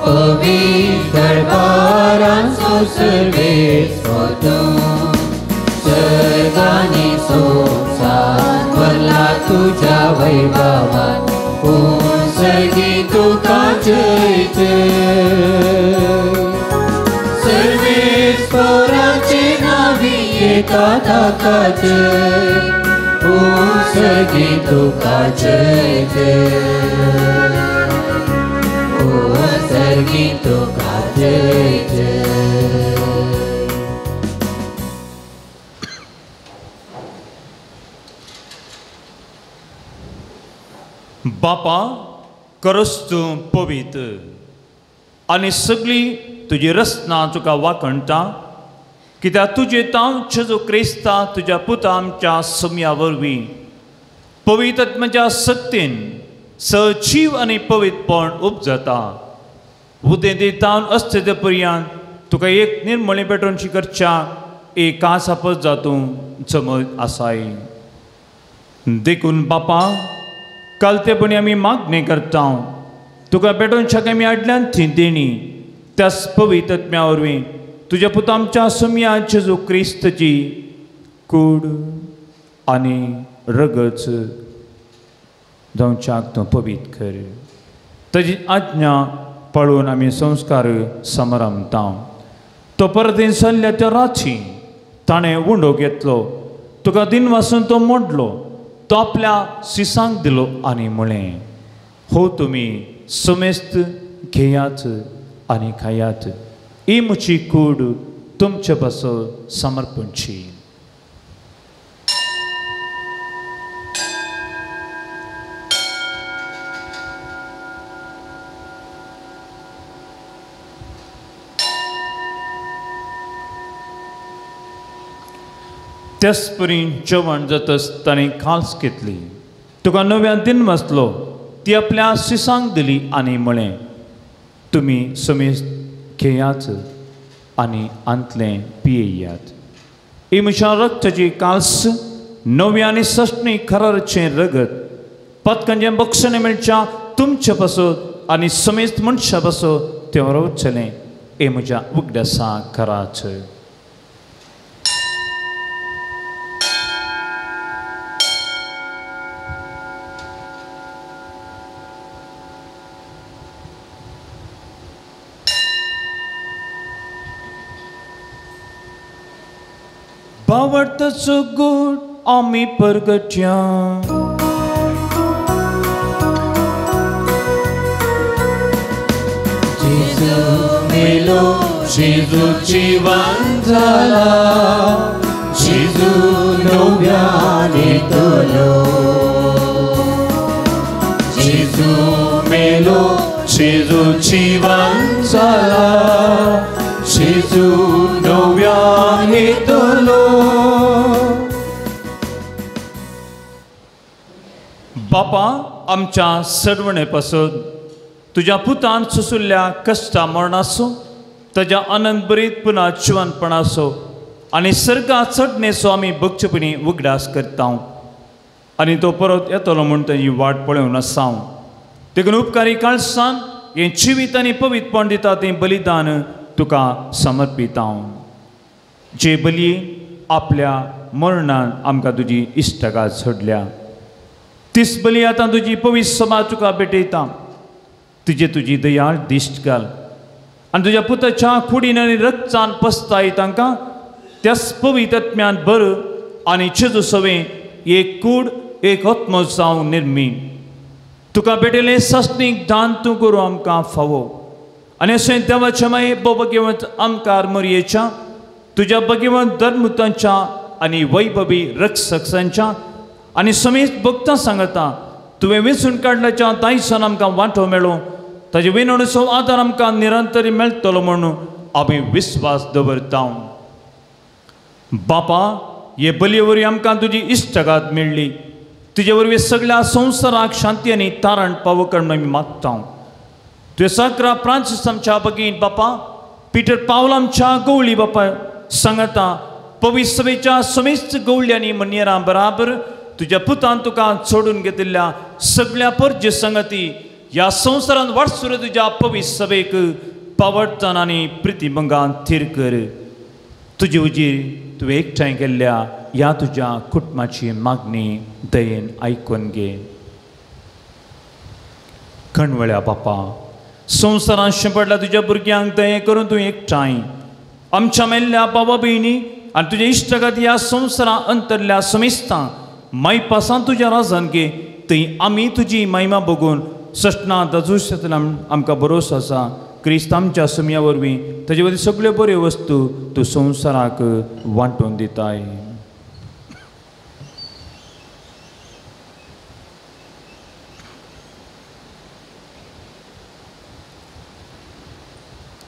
S8: पवित्र दरबारांचो सर्वेस्पर तूं सर्गांनी संवसार भरला तुज्या वैभवान सर्गी तुका जय जय. सर्वेस्पराचे नांवी येता ताका जय सर्गी तुका जय जय सर्गी तुका जय जय.
S2: बापा करस तूं पवित्र आनी सगळी तुजी रचना तुका वाखणटा कित्याक तुजे तांव जेजू क्रिस्ता तुज्या पुता आमच्या सम्या वरवीं पवित्र आत्म्याच्या सक्तीन सजीव आनी पवित्रपण उपजता. उदेंती तावन अस्तित्व पर्यंत तुका एक निर्मणी पेटोवची करच्या एक आसापत जातूं जमत आसाय. देखून बापा कालतेपणी आमी मागणी करता तुका पेटोवच्या आमी आडल्यान थी देणी त्याच पवित्र आत्म्या वरवीं तुज्या पुता आमच्या सम्या जेजू क्रिस्तची कूड आनी रगत जावच्याक तूं पवित्र कर. ताजी आज्ञा पाळून आमी संस्कार समारंभता. तो परत सरल्या त्या राती ताणें उंडो घेतलो तुका दिन वासून तो मोडलो तो आपल्या सिसांक दिलो आनी म्हळें हो तुमी समेस्त घेयात आनी खायात. ही म्हजी कूड तुमचे पासत समर्पणची. त्याचपरी जेवण जातच ताणें खास घेतली. तुका नव्या दिन वाचलो ती आपल्या शिसांक दिली आनी म्हळें, तुमी समेस्त घेयात आनी आंतलें पियेयात. ही म्हज्या रक्ताची काल्स नव्या आनी सस्नी खराचें रगत पतकांचें बक्षणें मेळच्या तुमचे पासत आनी समेस्त मनशा पासत तें रोवचलें. हें म्हज्या उगडासा कराच. बावडताचो गोड आमी परगट्या.
S8: जेजू मेलो, जेजू जिवन जाला, जेजू नव्यान येतलो. जेजू मेलो, जेजू जिवन जाला, जेजू नव्यान येतलो.
S2: बापा, आमच्या सरवणे पासत तुज्या पुतान सोंशिल्ल्या कश्टा मरणाचो, ताज्या आनंदभरीत पुना जिवनपणाचो आनी सर्गा चडणेचो आमी भोगचेपणी उगडास करता आनी तो परत येतलो म्हूण ताजी वाट पळोवन आसा. देखून उपकारी काळसान हें जिवीत आनी पवित्रपण दिता तें बलिदान तुका समर्पिता. जे बली आपल्या मरणान आमकां तुजी इश्टगात सोडल्या तीस बली आतां तुजी पवित्र सभा तुका भेटयता. तुजे तुजी दयाळ दिश्ट घाल आनी तुज्या पुताच्या कुडीन आनी रक्तान पसताय तांकां त्याच पवित्र आत्म्यान बर आनी जेजू सवें एक कूड एक आत्मो जावं निर्मी. तुका भेटिल्लें सासणीक दान तूं करूं आमकां फावो आनी अशें देवाच्या माये भोवभगवंत आमकार मोरयेच्या तुज्या भगवंत धर्मतांच्या आनी वैभवी रक्षकांच्या आनी समेस्त भक्तां सांगता तुवें वेंचून काडल्याच्या दायसान आमकां वांटो मेळो, ताजे विनवणेचो आदार आमकां निरंतर मेळटलो म्हणून आमी विस्वास दवरता. बापा, हे बलये वरवीं आमकां तुजी इश्टगात मेळ्ळी. तुजे वरवीं सगळ्या संवसाराक शांती आनी तारण पावो करून आमी मागता. तुवें साकरा फ्रांसीस आमच्या भगीन बापा, पिटर पावल आमच्या गवळी बापा सांगता पवित्र सभेच्या समेस्त गवळी आनी मन्यरां बराबर तुज्या पुतान तुका सोडून घेतिल्ल्या सगळ्या परजे संगती ह्या संवसारांत वाटसुर तुज्या पवित्र सभेक पावडतान आनी प्रितिबंगान थीर कर. तुजे उजीर तुवें एकठांय केल्ल्या ह्या तुज्या कुटुंबाची मागणी दयेन आयकून घे. कणवळ्या बापा, संवसारांत शिंपडल्या तुज्या भुरग्यांक दये करून तूं एकठांय आमच्या मेल्ल्या बाबा भयणी आनी तुज्या इश्टागत ह्या संवसारांत अंतरल्या समेस्तां मायपासान तुज्या राजान घे. थंय आमी तुजी महिमा बघून सस्ना दजुशांतल्यान आमकां भरोसो आसा. क्रिस्त आमच्या सुमया वरवीं ताजे वरवीं सगळ्यो बऱ्यो वस्तू तूं संवसाराक वांटून दिताय.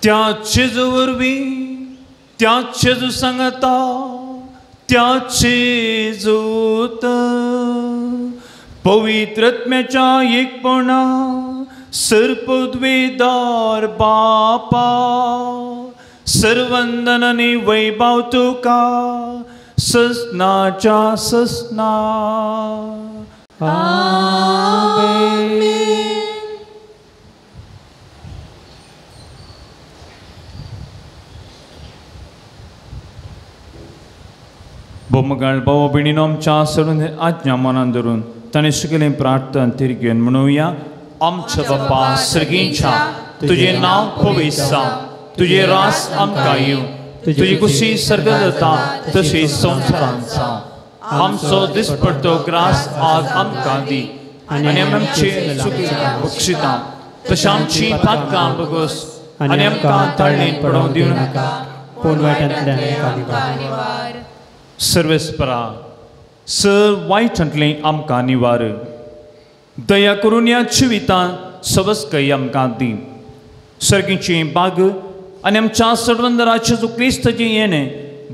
S2: त्या जेजू वरवीं, त्या जेजू सांगता, त्या जेजूत पवित्र आत्म्याच्या एकपणा सर्पद्वेदार बापा सर्वंदन आनी वैभव तुका ससनाच्या ससना.
S8: आमेन.
S2: बोमगाळ भाव भयणीनो, आमच्या सरून आज्ञा मनान धरून ताणें शिकयलें प्रार्थना तिरगेन म्हणुया. आमच्या बापा सर्गींच्या, तुजें नांव पवित्र जावं, तुजें रास आमकां येवं, तुजी कुशी सर्गांत जाता तशी संवसारांत जावं. आमचो दिसपडतो ग्रास आज आमकां दी आनी आमचे चुकी बक्षिता तशें आमची पातकां बगस आनी आमकां ताळणेंत पडोवंक दिवं नाका
S1: पूण वायटांतल्यान आमकां निवार.
S2: सर्वेस्परा सर वायटांतलें आमकां निवार. दया करून ह्या जिवितांत सवस्कय आमकां दी. सर्गीची बाग आनी आमच्या सडवंदराचे जो क्रिस्ताचें येणें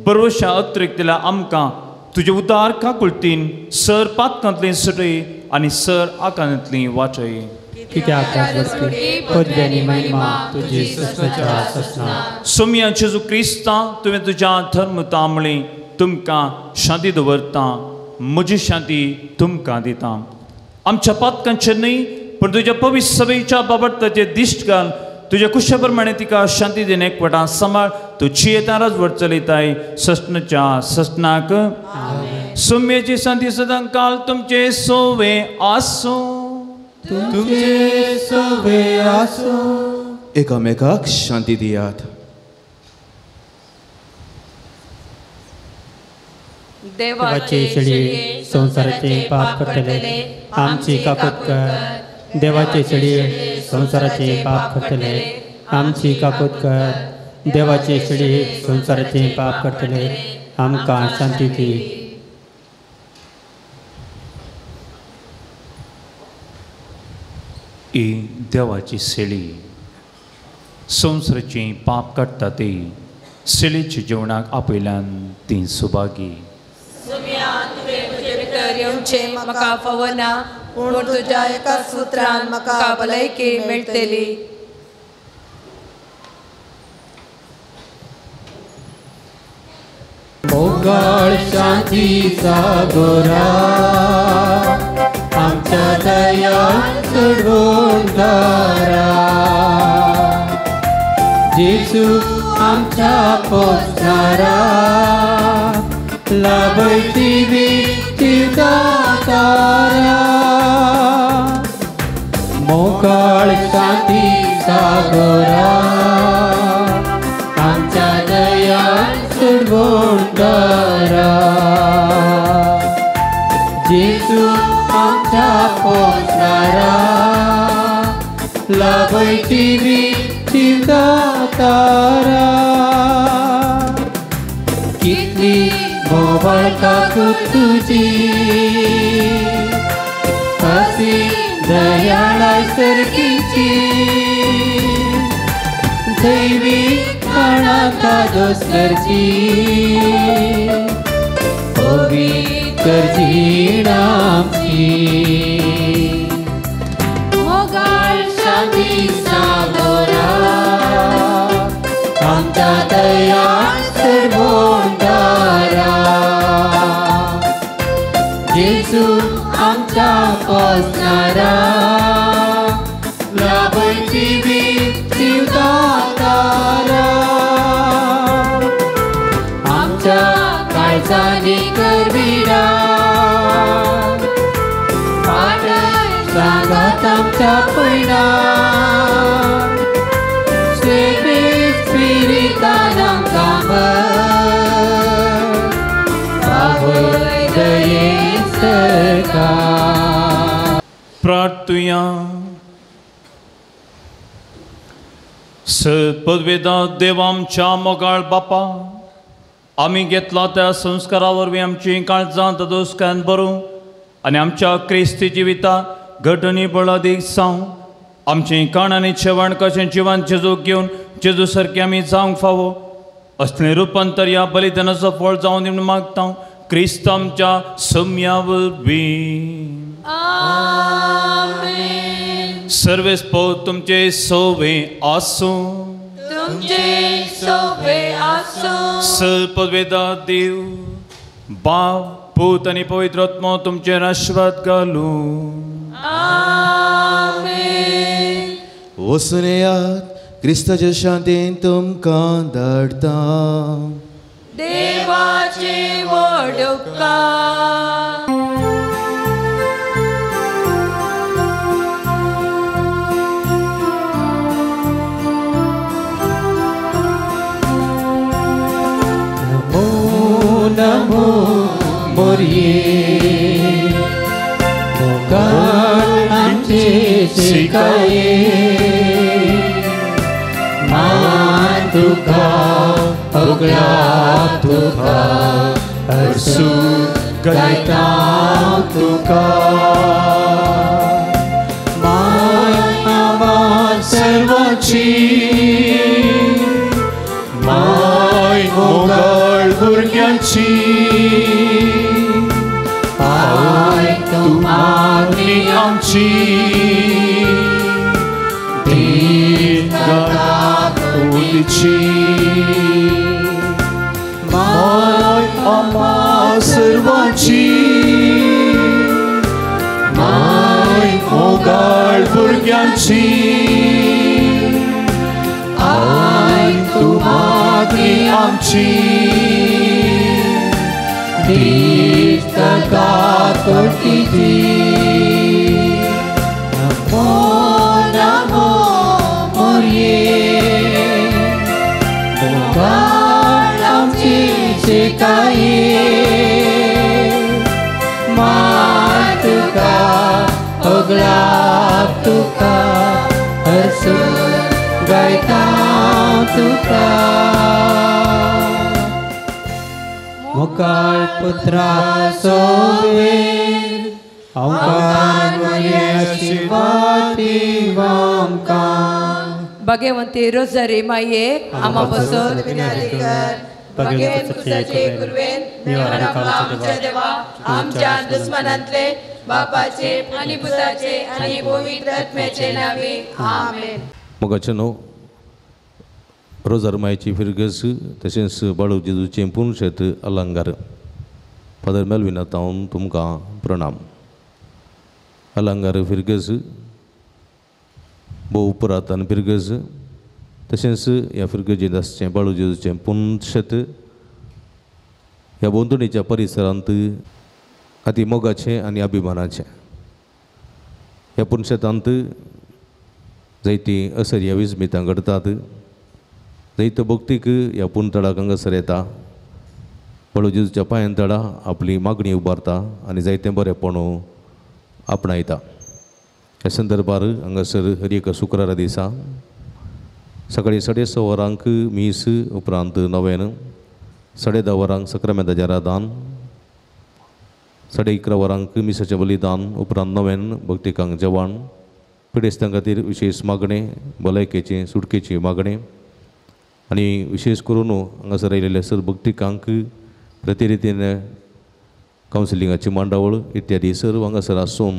S2: बरोवशा अतिरिक्त आमकां तुजे उदार काकुळतीन सर पातकांतली सुटय आनी सर आकांतांतली वाचय. सोम्या जेजू क्रिस्ता तुवें तुज्या धर्मता म्हळी तुमकां शांती दवरता, म्हजी शांती तुमकां दिता. आमच्या पातकांचेर न्हय पूण तुज्या पवित्र सभेच्या बाबत ताचेर दिश्ट घाल. तुज्या कुशा प्रमाणे तिका शांती दिन एकवटान सांबाळ. तूं जियेता राजवट चलयताय ससनाच्या ससनाक. सोम्याची शांती सदां काल तुमचे सोवे आसूं.
S8: तुमचे सोवे आसूं.
S9: एकामेकाक शांती दियात.
S1: देवाचे शेळये संवसाराचे पाप करतले आमची काकूत कर. देवाचे शेळये संवसाराचे पाप करतले आमची काकूत कर. देवाचे शेळये संवसाराचे पाप करतले आमकां शांती दी.
S2: ही देवाची शेळी संवसाराचें पाप काडटा ती शेळीच्या जेवणाक आपयल्यान ती सुभागी.
S11: तुवें म्हजे भितर येवचें म्हाका फावना, पूण तुज्या एका सुत्रान म्हाका भलायकी मेळटली.
S8: मोगाळ शांतीचा गोरा आमच्या दया चडवून दारा. जेजू आमच्या पोसणारा लाभयती तारा. मोगाळ शांतीचा गोरा आमच्या दया चडवून दारा. जेजू आमच्या पोसणारा लाभयती तारा. कितली मोबाळ काकूत तुजी अशी दयाळाय सर्गीची दैवी खाणा दोस करची पवित्र जीण आमची.
S11: मोगाळ शांतीचा गोरा
S8: आमच्या दया चडवून दारा. जेजू आमच्या पोसणारा लाभयती तारा. आमच्या काळजांनी करविरा सांगात आमच्या पयणा स्पिरितान आमकां पावय दयेन सरकार.
S2: प्रार्थुया. पदवेदा देव आमच्या मोगाळ बापा, आमी घेतला त्या संस्कारा वरवीं आमची काळजां दोस्कान भरूं आनी आमच्या क्रिस्ती जिविता घट आनी बळादीक जावं. आमचें काण आनी जेवण कशें जिवन जेजूक घेवन जेजू सारकें आमी जावंक फावो असलें रुपांतर ह्या बलिदानाचो फळ जावन दी म्हूण मागता क्रिस्त आमच्या सम्या वरवीं. सर्वेस पो तुमचे सोवे आसूं.
S11: तुमचे सोवे आसूं.
S2: सपदवेदा देव बाप पूत आनी पवित्र आत्मो तुमचेर आशिर्वाद घालूं.
S11: आमेन.
S9: वचून येयात, क्रिस्ताचे शांतीन तुमकां धाडटा.
S11: देवाचे व्हड उपकार.
S8: नमो नमो मोरये मोगाळ आमची शिकाये मान तुका अगळा तुका हरसू गायता तुका माय आमा सर्वांची माय मोगाळ भुरग्यांची आयक तूं मागणी आमची दीर्घाकुलीची माय आमा सर्वांची माय मोगाळ भुरग्यांची आयक तूं मागणी आमची दीर्घाकुलीची. नमो नमो मोरये मोगाळ आमची शिकाये मान तुका अगळा तुका हरसून गायता तुका.
S1: मोगाळ पुत्रा सोवेर अवकार आशीर्वाद आमकां.
S11: भगवंती रोजरी माये आमा बसून आमच्या दुस्मनांतले बापाचे आनी पुताचे आनी पवित्र आत्म्याचे नावे आमेन.
S12: मोगाचे न्हू रोजार मायची फिरगस तशेंच बाळू जेजूचें पुनशेत अलंकार फादर मेलविना तावन तुमकां प्रणाम. अलंकार फिरगस भोव पुरातन फिरगस तशेंच ह्या फिरगजेंत आसचें बाळू जेजूचें पुनशेत ह्या भोंवतणीच्या परिसरांत अती मोगाचें आनी अभिमानाचें. ह्या पुनशेतांत जायतीं असर्या विस्मितां घडटात. जैत भक्तीक ह्या पुनतळाक हांगासर येता बाळू जेजूच्या पांयान तळा आपली मागणी उबारता आनी जायतें बरेंपण आपणायता. ह्या संदर्भार हांगासर हर एका शुक्रारा दिसा सकाळीं 6:30 वरांक मीस उपरांत नवेन 10:30 वरांक सक्रामेंताचें आराधन 11:30 वरांक मिसाचें बलिदान उपरांत नवेन भक्तिकांक जेवण पिडेस्तां खातीर विशेश मागणें भलायकेचें सुटकेची मागणें आनी विशेश करून हांगासर आयिल्ले सर भक्तिकांक प्रतिरितीन कावन्सिलिंगाची मांडावळ इत्यादी सर्व हांगासर आसून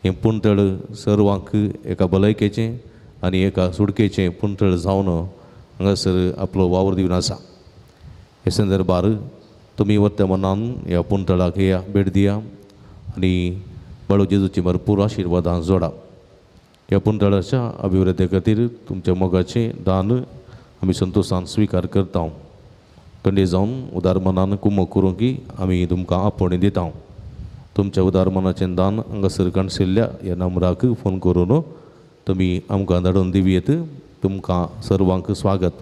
S12: हें पुणतळ सर्वांक एका भलायकेचें आनी एका सुटकेचें पुणतळ जावन हांगासर आपलो वावर दिवन आसा. हे संदर्भार तुमी वत्या मनान ह्या पुणतळाक या भेट दिया आनी बाळू जेजूची भरपूर आशिर्वादां जोडा. ह्या पुणतळाच्या अभिवृद्धी खातीर तुमच्या मोगाचें दान आमी संतोशान स्विकार करता. कंडे जावन उदार मनान कुमक करूंक की आमी तुमकां आपोवणें दिता. तुमच्या उदार मनाचें दान हांगासर काणशिल्ल्या ह्या नंबराक फोन करून तुमी आमकां धाडून दिवयेत. तुमकां सर्वांक स्वागत.